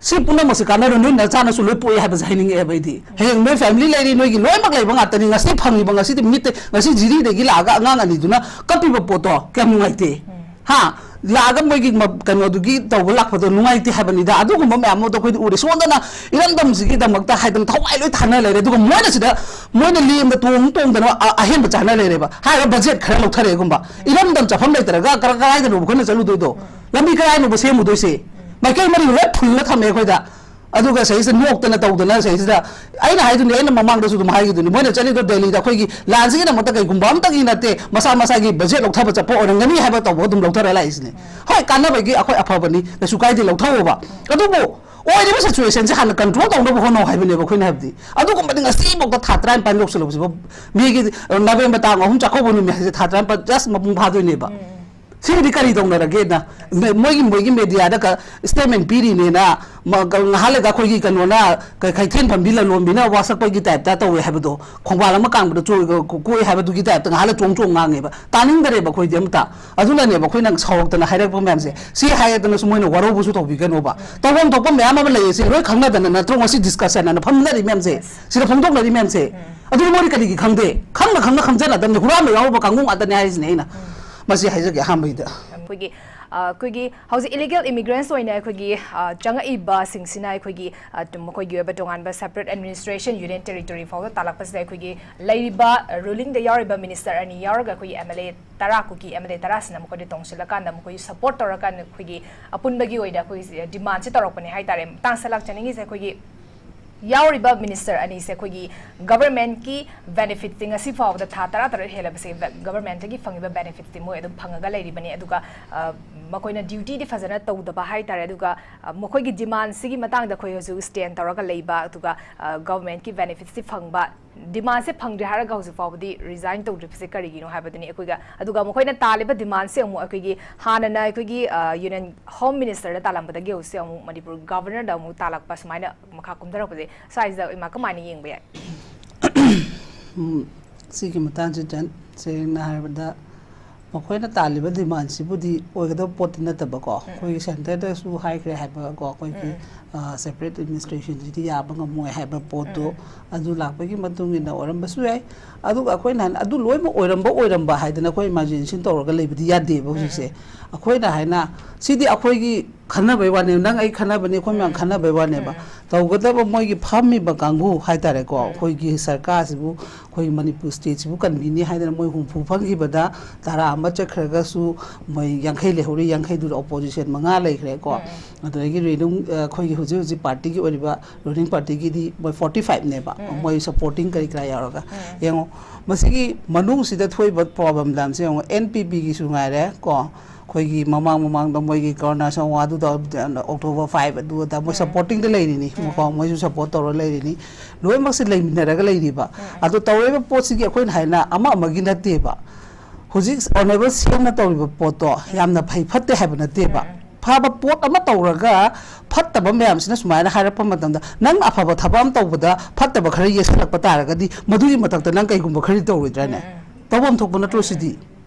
ꯁꯤ ꯄꯨꯝꯅꯃꯛꯁꯦ ꯀꯥꯟꯅꯔꯣꯏ꯫ ꯅꯣꯏ ꯅꯆꯥꯅꯁꯨ ꯂꯣꯏ ꯄꯣꯛꯑꯦ ꯍꯥꯏꯕꯁꯦ ꯍꯥꯏꯅꯤꯡꯉꯛꯑꯦꯕ ꯑꯩꯗꯤ꯫ ꯍꯌꯦꯡ ꯅꯣꯏ ꯐꯦꯃꯤꯂꯤ ꯂꯩꯔꯤ, ꯅꯣꯏꯒꯤ ꯂꯣꯏꯅꯃꯛ ꯂꯩꯕ ꯉꯥꯛꯇꯅꯤ꯫ ꯉꯁꯤ ꯐꯪꯉꯤꯕ, ꯉꯁꯤꯗꯤ ꯃꯤꯠꯇ, ꯉꯁꯤ ꯖꯤꯔꯤꯗꯒꯤ ꯂꯥꯛꯑꯒ ꯑꯉꯥꯡ ꯑꯅꯤꯗꯨꯅ ꯀꯞꯄꯤꯕ ꯄꯣꯠꯇꯣ ꯀꯌꯥꯝ ꯅꯨꯡꯉꯥꯏꯇꯦ? ꯍꯥ? ꯂꯥꯛꯑꯒ ꯃꯣꯏꯒꯤ ꯃ-, ꯀꯩꯅꯣꯗꯨꯒꯤ ꯇꯧꯕ ꯂꯥꯛꯄꯗꯣ ꯅꯨꯡꯉꯥꯏꯇꯦ ꯍꯥꯏꯕꯅꯤꯗ꯫ ꯑꯗꯨꯒꯨꯝꯕ ꯃꯌꯥꯝ ꯑꯃꯗꯣ ꯑꯩꯈꯣꯏꯗꯤ ꯎꯔꯦ꯫ ꯁꯣꯝꯗꯅ ꯏꯔꯝꯗꯝꯁꯤꯒꯤꯗꯃꯛꯇ ꯍꯥꯏꯗꯅ ꯊꯋꯥꯏ ꯂꯣꯏ ꯊꯥꯅ ꯂꯩꯔꯦ꯫ ꯑꯗꯨꯒ ꯃꯣꯏꯅ ꯁꯤꯗ, ꯃꯣꯏꯅ ꯂꯦꯝꯗ ꯇꯣꯡ ꯇꯣꯡꯗꯅ ꯑ-, ꯑꯍꯦꯟꯕ ꯆꯥꯅ ꯂꯩꯔꯦꯕ꯫ ꯍꯥꯏꯔꯤꯕ ꯕꯖꯦꯠ ꯈꯔ ꯂꯧꯊꯔꯦꯒꯨꯝꯕ꯫ ꯏꯔꯝꯗꯝ ꯆꯠꯐꯝ ꯂꯩꯇ꯭ꯔꯒ ꯀꯔ-, ꯀꯔꯥꯏꯗꯅꯣꯕ ꯑꯩꯈꯣꯏꯅ ꯆꯠꯂꯨꯗꯣꯏꯗꯣ? ꯂꯝꯕꯤ ꯀꯔꯥꯏꯅꯣꯕ ꯁꯦꯝꯃꯨꯗꯣꯏꯁꯦ? ꯃꯥꯏꯀꯩ ꯃꯔꯤ ꯂꯣꯏ ꯐꯨꯜꯂ ꯊꯝꯃꯦ ꯑꯩꯈꯣꯏꯗ꯫ ꯑꯗꯨꯒ ꯁꯤꯗꯩꯁꯤꯗ ꯅꯣꯛꯇꯅ ꯇꯧꯗꯅ ꯁꯤꯗꯩꯁꯤꯗ ꯑꯩꯅ ꯍꯥꯏꯗꯨꯅꯦ, ꯑꯩꯅ ꯃꯃꯥꯡꯗꯁꯨ ꯑꯗꯨꯝ ꯍꯥꯏꯈꯤꯗꯨꯅꯤ, ꯃꯣꯏꯅ ꯆꯠꯂꯤꯗꯣ ꯗꯦꯜꯂꯤꯗ ꯑꯩꯈꯣꯏꯒꯤ ꯂꯥꯟꯁꯤꯒꯤꯗꯃꯛꯇ ꯀꯩꯒꯨꯝꯕ ꯑꯃꯇꯒꯤ ꯅꯠꯇꯦ, ꯃꯁꯥ ꯃꯁꯥꯒꯤ ꯕꯖꯦꯠ ꯂꯧꯊꯕ ꯆꯠꯄ ꯑꯣꯏꯔꯝꯒꯅꯤ ꯍꯥꯏꯕ ꯇꯧꯕ ꯑꯗꯨꯝ ꯂꯧꯊꯔ ꯂꯥꯛꯏꯁꯤꯅꯦ꯫ ꯍꯣꯏ, ꯀꯥꯟꯅꯕꯒꯤ ꯑꯩꯈꯣꯏ ꯑꯐꯕꯅꯤ, ꯀꯩꯁꯨ ꯀꯥꯏꯗꯦ, ꯂꯧꯊꯧꯑꯣꯕ꯫ ꯑꯗꯨꯕꯨ ꯑꯣꯏꯔꯤꯕ ꯁꯤꯆꯨꯋꯦꯁꯟꯁꯦ ꯍꯥꯟꯅ ꯀꯟꯇ꯭ꯔꯣꯜ ꯇꯧꯅꯕ ꯍꯣꯠꯅꯧ ꯍꯥꯏꯕꯅꯦꯕ ꯑꯩꯈꯣꯏꯅ ꯍꯥꯏꯕꯗꯤ꯫ ꯑꯗꯨꯒꯨꯝꯕꯗꯤ ꯉꯁꯤꯐꯥꯎꯗ ꯊꯥ ꯇꯔꯥꯅꯤꯄꯥꯟ ꯌꯧꯁꯜꯂꯛꯄꯁꯤꯐꯥꯎ, ꯃꯦꯒꯤ, ꯑ, ꯅꯕꯦꯝꯕꯔ ꯇꯥꯡ ꯑꯍꯨꯝ ꯆꯥꯛꯀꯧꯕ ꯅꯨꯃꯤꯠ ꯍꯥꯏꯁꯦ ꯊꯥ ꯇꯔꯥꯅꯤꯄꯥꯟ just ꯃꯄꯨꯡ ꯐꯥꯗꯣꯏꯅꯦꯕ꯫ ꯁꯤꯒꯤꯗꯤ ꯀꯔꯤ ꯇꯧꯅꯔꯒꯦꯅ? ꯃꯦ-, ꯃꯣꯏꯒꯤ, ꯃꯣꯏꯒꯤ ꯃꯦꯗꯤꯌꯥꯗ ꯀ-, ꯁ꯭ꯇꯦꯠꯃꯦꯟ ꯄꯤꯔꯤꯅꯦꯅ, ꯃ-, ꯀ-, ꯉꯥꯏꯍꯥꯛ ꯂꯩꯒ ꯑꯩꯈꯣꯏꯒꯤ ꯀꯩꯅꯣꯅ, ꯀ-, ꯀꯩꯊꯦꯜ ꯐꯝꯕꯤ ꯂꯂꯣꯟꯕꯤꯅ ꯋꯥꯁꯛꯄꯒꯤ ꯇꯥꯏꯞꯇ ꯇꯧꯋꯦ ꯍꯥꯏꯕꯗꯣ, ꯈꯣꯡꯕꯥꯜ ꯑꯃ ꯀꯥꯡꯕꯗ ꯆꯣ-, ꯀ-, ꯀꯣ-, ꯀꯣꯛꯑꯦ ꯍꯥꯏꯕꯗꯨꯒꯤ ꯇꯥꯏꯞꯇ ꯉꯥꯏꯍꯥꯛ ꯂꯩ ꯆꯣꯡ ꯆꯣꯡ ꯉꯥꯡꯉꯦꯕ꯫ ꯇꯥꯅꯤꯡꯗꯔꯦꯕ ꯑꯩꯈꯣꯏꯗꯤ ꯑꯃꯇ꯫ ꯑꯗꯨꯅꯅꯦꯕ ꯑꯩꯈꯣꯏꯅ ꯁꯥꯎꯔꯛꯇꯅ ꯍꯥꯏꯔꯛꯄ ꯃꯌꯥꯝꯁꯦ꯫ ꯁꯤ ꯍꯥꯏꯔꯗꯅꯁꯨ ꯃꯣꯏꯅ ꯋꯥꯔꯧꯕꯁꯨ ꯇꯧꯕꯤꯒꯅꯣꯕ꯫ ꯇꯧꯐꯝ ꯊꯣꯛꯄ ꯃꯌꯥꯝ ꯑꯃ ꯂꯩꯌꯦ, ꯁꯤ ꯂꯣꯏ ꯈꯪꯅꯗꯅ ꯅꯠꯇ꯭ꯔꯣ ꯉꯁꯤ ꯗꯤꯁꯀꯁꯟ ꯑꯅ ꯐꯝꯅꯔꯤ ꯃꯌꯥꯝꯁꯦ? ꯁꯤꯗ ꯐꯣꯡꯗꯣꯛꯅꯔꯤ ꯃꯌꯥꯝꯁꯦ꯫ ꯑꯗꯨꯗꯤ ꯃꯣꯏꯗꯤ ꯀꯔꯤꯒꯤ ꯈꯪꯗꯦ? ꯈꯪꯅ ꯈꯪꯅ ꯈꯪꯖꯅꯗꯕꯅꯤ, ꯍꯨꯔꯥꯟꯕ ꯌꯥꯎꯔꯨꯕ ꯀꯥꯡꯕꯨ ꯉꯥꯛꯇꯅꯦ ꯍꯥꯏꯔꯤꯁꯤꯅꯦ ꯑꯩꯅ꯫ ꯃꯁꯤ ꯍꯥꯏꯖꯒꯦ ꯑꯍꯥꯟꯕꯒꯤꯗ꯫ ꯑꯩꯈꯣꯏꯒꯤ ꯑ, ꯑꯩꯈꯣꯏꯒꯤ ꯍꯧꯖꯤꯛ ꯏꯂꯤꯒꯦꯜ ꯏꯃꯤꯒ꯭ꯔꯦꯟꯠꯁ ꯑꯣꯏꯅ ꯑꯩꯈꯣꯏꯒꯤ, ꯑ, ꯆꯪꯉꯛꯏꯕꯁꯤꯡꯁꯤꯅ ꯑꯩꯈꯣꯏꯒꯤ, ꯑ, ꯇꯨ-, ꯃꯈꯣꯏꯒꯤ ꯑꯣꯏꯕ ꯇꯣꯉꯥꯟꯕ ꯁꯦꯄꯔꯦꯠ ꯑꯦꯗꯃꯤꯅꯤꯁꯇ꯭ꯔꯦꯁꯟ ꯌꯨꯅꯤꯌꯟ ꯇꯦꯔꯤꯇꯣꯔꯤ ꯐꯥꯎꯗ ꯇꯥꯜꯂꯛꯄꯁꯤꯗ ꯑꯩꯈꯣꯏꯒꯤ ꯂꯩꯔꯤꯕ, ꯑ, ꯔꯨꯂꯤꯡꯗ ꯌꯥꯎꯔꯤꯕ ꯃꯤꯅꯤꯁꯇꯔ ꯑꯅꯤ ꯌꯥꯎꯔꯒ ꯑꯩꯈꯣꯏꯒꯤ ꯑꯦꯝ ꯑꯦꯜ ꯑꯦ ꯇꯔꯥ, ꯀꯨꯀꯤ ꯑꯦꯝ ꯑꯦꯜ ꯑꯦ ꯇꯔꯥꯁꯤꯅ ꯃꯈꯣꯏꯗ ꯇꯣꯡꯁꯤꯜꯂꯀꯥꯟꯗ ꯃꯈꯣꯏꯒꯤ ꯁꯄꯣꯔꯠ ꯇꯧꯔꯀꯥꯟꯗ ꯑꯩꯈꯣꯏꯒꯤ ꯑꯄꯨꯟꯕꯒꯤ ꯑꯣꯏꯅ ꯑꯩꯈꯣꯏꯒꯤ ꯗꯤꯃꯥꯟꯁꯦ ꯇꯧꯔꯛꯄꯅꯦ ꯍꯥꯏꯇꯥꯔꯦ꯫ ꯃꯇꯥꯡꯁꯤꯗ ꯂꯥꯛꯆꯅꯤꯡꯉꯤꯁꯦ ꯑꯩꯈꯣꯏꯒꯤ ꯌꯥꯎꯔꯤꯕ ꯃꯤꯅꯤꯁꯇꯔ ꯑꯅꯤꯁꯦ ꯑꯩꯈꯣꯏꯒꯤ ꯒꯚꯔꯟꯃꯦꯟꯠꯀꯤ ꯕꯦꯅꯤꯐꯤꯠꯁꯦ ꯉꯁꯤ ꯐꯥꯎꯕꯗ ꯊꯥ ꯇꯔꯥ ꯇꯔꯨꯛ ꯍꯦꯜꯂꯕꯁꯦ ꯕꯦ-, ꯒꯚꯔꯟꯃꯦꯟꯠꯇꯒꯤ ꯐꯪꯉꯤꯕ ꯕꯦꯅꯤꯐꯤꯠꯁꯇꯤ ꯃꯣꯏ ꯑꯗꯨꯝ ꯐꯪꯉꯒ ꯂꯩꯔꯤꯕꯅꯤ꯫ ꯑꯗꯨꯒ, ꯑ, ꯃꯈꯣꯏꯅ ꯗ꯭ꯌꯨꯇꯤꯗꯤ ꯐꯖꯅ ꯇꯧꯗꯕ ꯍꯥꯏꯇꯥꯔꯦ꯫ ꯑꯗꯨꯒ, ꯑ, ꯃꯈꯣꯏꯒꯤ ꯗꯤꯃꯥꯟꯁꯤꯒꯤ ꯃꯇꯥꯡꯗ ꯑꯩꯈꯣꯏ ꯍꯧꯖꯤꯛ ꯁ꯭ꯇꯦꯟ ꯇꯧꯔꯒ ꯂꯩꯕ, ꯑꯗꯨꯒ, ꯑ, ꯒꯚꯔꯟꯃꯦꯟꯠꯀꯤ ꯕꯦꯅꯤꯐꯤꯠꯁꯇꯤ ꯐꯪꯕ, ꯗꯤꯃꯥꯟꯁꯦ ꯐꯪꯗ꯭ꯔꯤ ꯍꯥꯏꯔꯒ ꯍꯧꯖꯤꯛ ꯐꯥꯎꯕꯗꯤ ꯔꯤꯖꯥꯏꯟ ꯇꯧꯗ꯭ꯔꯤꯕꯁꯦ ꯀꯔꯤꯒꯤꯅꯣ ꯍꯥꯏꯕꯗꯨꯅꯤ꯫ ꯑꯩꯈꯣꯏꯒ, ꯑꯗꯨꯒ ꯃꯈꯣꯏꯅ ꯇꯥꯜꯂꯤꯕ ꯗꯤꯃꯥꯟꯁꯦ ꯑꯃꯨꯛ ꯑꯩꯈꯣꯏꯒꯤ ꯍꯥꯟꯅꯅ ꯑꯩꯈꯣꯏꯒꯤ, ꯑ, ꯌꯨꯅꯤꯌꯟ ꯍꯣꯝ ꯃꯤꯅꯤꯁꯇꯔꯗ ꯇꯥꯜꯂꯝꯕꯗꯒꯤ ꯍꯧꯖꯤꯛ ꯑꯃꯨꯛ ꯃꯅꯤꯄꯨꯔ ꯒꯚꯔꯅꯔꯗ ꯑꯃꯨꯛ ꯇꯥꯜꯂꯛꯄ, ꯁꯨꯃꯥꯏꯅ ꯃꯈꯥ ꯀꯨꯝꯊꯔꯛꯄꯁꯦ ꯁ꯭ꯋꯥꯏꯁꯤꯗ ꯏꯃꯥ ꯀꯃꯥꯏꯅ ꯌꯦꯡꯕ ꯌꯥꯏ? ꯎꯝ, ꯁꯤꯒꯤ ꯃꯇꯥꯡꯁꯤꯗ ꯁꯦꯡꯅ ꯍꯥꯏꯔꯕꯗ ꯃꯈꯣꯏꯅ ꯇꯥꯜꯂꯤꯕ ꯗꯤꯃꯥꯟꯁꯤꯕꯨꯗꯤ ꯑꯣꯏꯒꯗꯕ ꯄꯣꯠꯇꯤ ꯅꯠꯇꯕꯀꯣ, ꯑꯩꯈꯣꯏꯒꯤ ꯁꯦꯟꯇꯔꯗꯁꯨ ꯍꯥꯏꯈ꯭ꯔꯦ ꯍꯥꯏꯕꯀꯣ, ꯑꯩꯈꯣꯏꯒꯤ ꯁꯦꯄꯔꯦꯠ ꯑꯦꯗꯃꯤꯅꯤꯁꯇ꯭ꯔꯦꯁꯟꯁꯤꯗꯤ ꯌꯥꯕ ꯉꯝꯃꯣꯏ ꯍꯥꯏꯕ ꯄꯣꯠꯇꯣ, ꯑꯗꯨ ꯂꯥꯛꯄꯒꯤ ꯃꯇꯨꯡ ꯏꯟꯅ ꯑꯣꯏꯔꯝꯕꯁꯨ ꯌꯥꯏ꯫ ꯑꯗꯨꯒ ꯑꯩꯈꯣꯏꯅ ꯍꯥꯏꯅ ꯑꯗꯨ ꯂꯣꯏꯅꯃꯛ ꯑꯣꯏꯔꯝꯕ ꯑꯣꯏꯔꯝꯕ ꯍꯥꯏꯗꯅ ꯑꯩꯈꯣꯏ ꯏꯃꯥꯖꯤꯅꯦꯁꯟ ꯇꯧꯔꯒ ꯂꯩꯕꯗꯤ ꯌꯥꯗꯦꯕ ꯍꯧꯖꯤꯛꯁꯦ꯫ ꯑꯩꯈꯣꯏꯅ ꯍꯥꯏꯅ ꯁꯤꯗꯤ ꯑꯩꯈꯣꯏꯒꯤ ꯈꯟꯅꯕꯩ ꯋꯥꯅꯦꯕ, ꯅꯪ ꯑꯩ ꯈꯟꯅꯕꯅꯦ, ꯑꯩꯈꯣꯏ ꯃꯌꯥꯝ ꯈꯟꯅꯕꯩ ꯋꯥꯅꯦꯕ꯫ ꯇꯧꯒꯗꯕ ꯃꯣꯏꯒꯤ ꯐꯝꯃꯤꯕ ꯀꯥꯡꯕꯨ ꯍꯥꯏꯇꯥꯔꯦꯀꯣ, ꯑꯩꯈꯣꯏꯒꯤ ꯁꯔꯀꯥꯔꯁꯤꯕꯨ, ꯑꯩꯈꯣꯏ ꯃꯅꯤꯄꯨꯔ ꯁ꯭ꯇꯦꯠꯁꯤꯕꯨ ꯀꯟꯕꯤꯅꯤ ꯍꯥꯏꯗꯅ ꯃꯣꯏ ꯍꯨꯝꯐꯨ ꯐꯪꯈꯤꯕꯗ ꯇꯔꯥ ꯑꯃ ꯆꯠꯈ꯭ꯔꯒꯁꯨ ꯃꯣꯏ ꯌꯥꯡꯈꯩ ꯂꯩꯍꯧꯔꯤ, ꯌꯥꯡꯈꯩꯗꯨꯗ ꯑꯣꯄꯣꯖꯤꯁꯟ ꯃꯉꯥ ꯂꯩꯈ꯭ꯔꯦꯀꯣ꯫ ꯑꯗꯨꯗꯒꯤ ꯔꯨꯂꯤꯡ, ꯑꯩꯈꯣꯏꯒꯤ ꯍꯧꯖꯤꯛ ꯍꯧꯖꯤꯛ ꯄꯥꯔꯇꯤꯒꯤ ꯑꯣꯏꯔꯤꯕ ꯔꯨꯂꯤꯡ ꯄꯥꯔꯇꯤꯒꯤꯗꯤ ꯃꯣꯏ ꯐꯣꯔꯇꯤ ꯐꯥꯏꯚꯅꯦꯕ, ꯃꯣꯏ ꯁꯄꯣꯔꯇꯤꯡ ꯀꯔꯤ ꯀꯔꯥ ꯌꯥꯎꯔꯒ꯫ ꯌꯦꯡꯉꯣ, ꯃꯁꯤꯒꯤ ꯃꯅꯨꯡꯁꯤꯗ ꯊꯣꯛꯏꯕ ꯄ꯭ꯔꯣꯕ꯭ꯂꯦꯝꯁꯦ ꯌꯦꯡꯉꯣ, ꯑꯦꯟ ꯄꯤ ꯄꯤꯒꯤꯁꯨ ꯉꯥꯏꯔꯦ ꯀꯣ, ꯑꯩꯈꯣꯏꯒꯤ ꯃꯃꯥꯡ ꯃꯃꯥꯡꯗ ꯃꯣꯏꯒꯤ ꯀꯔꯣꯅꯥ ꯁꯪꯋꯥ ꯑꯗꯨꯗ ꯑꯣꯛꯇꯣꯕꯔ ꯐꯥꯏꯚ ꯑꯗꯨ ꯑꯗꯥ ꯃꯣꯏ ꯁꯄꯣꯔꯇꯤꯡꯗ ꯂꯩꯔꯤꯅꯤ ꯀꯣ, ꯃꯣꯏꯁꯨ ꯁꯄꯣꯔꯠ ꯇꯧꯔ ꯂꯩꯔꯤꯅꯤ, ꯂꯣꯏꯅꯃꯛꯁꯦ ꯂꯩꯃꯤꯟꯅꯔꯒ ꯂꯩꯔꯤꯕ꯫ ꯑꯗꯣ ꯇꯧꯔꯤꯕ ꯄꯣꯠꯁꯤꯒꯤ ꯑꯩꯈꯣꯏꯅ ꯍꯥꯏꯅ ꯑꯃ ꯑꯃꯒꯤ ꯅꯠꯇꯦꯕ꯫ ꯍꯧꯖꯤꯛ ꯑꯣꯅꯔꯦꯕꯜ ꯁꯤ ꯑꯦꯝꯅ ꯇꯧꯔꯤꯕ ꯄꯣꯠꯇꯣ ꯌꯥꯝꯅ ꯐꯩ ꯐꯠꯇꯦ ꯍꯥꯏꯕ ꯅꯠꯇꯦꯕ꯫ ꯐꯕ ꯄꯣꯠ ꯑꯃ ꯇꯧꯔꯒ ꯐꯠꯇꯕ ꯃꯌꯥꯝꯁꯤꯅ ꯁꯨꯃꯥꯏꯅ ꯍꯥꯏꯔꯛꯄ ꯃꯇꯝꯗ, ꯅꯪ ꯑꯐꯕ ꯊꯕꯛ ꯑꯃ ꯇꯧꯕꯗ ꯐꯠꯇꯕ ꯈꯔ ꯌꯦꯠꯁꯜꯂꯛꯄ ꯇꯥꯔꯒꯗꯤ, ꯃꯗꯨꯒꯤ ꯃꯊꯛꯇ ꯅꯪ ꯀꯩꯒꯨꯝꯕ ꯈꯔꯗꯤ ꯇꯧꯔꯣꯏꯗ꯭ꯔꯥꯅꯦ? ꯇꯧꯐꯝ ꯊꯣꯛꯄ ꯅꯠꯇ꯭ꯔꯣ ꯁꯤꯗꯤ?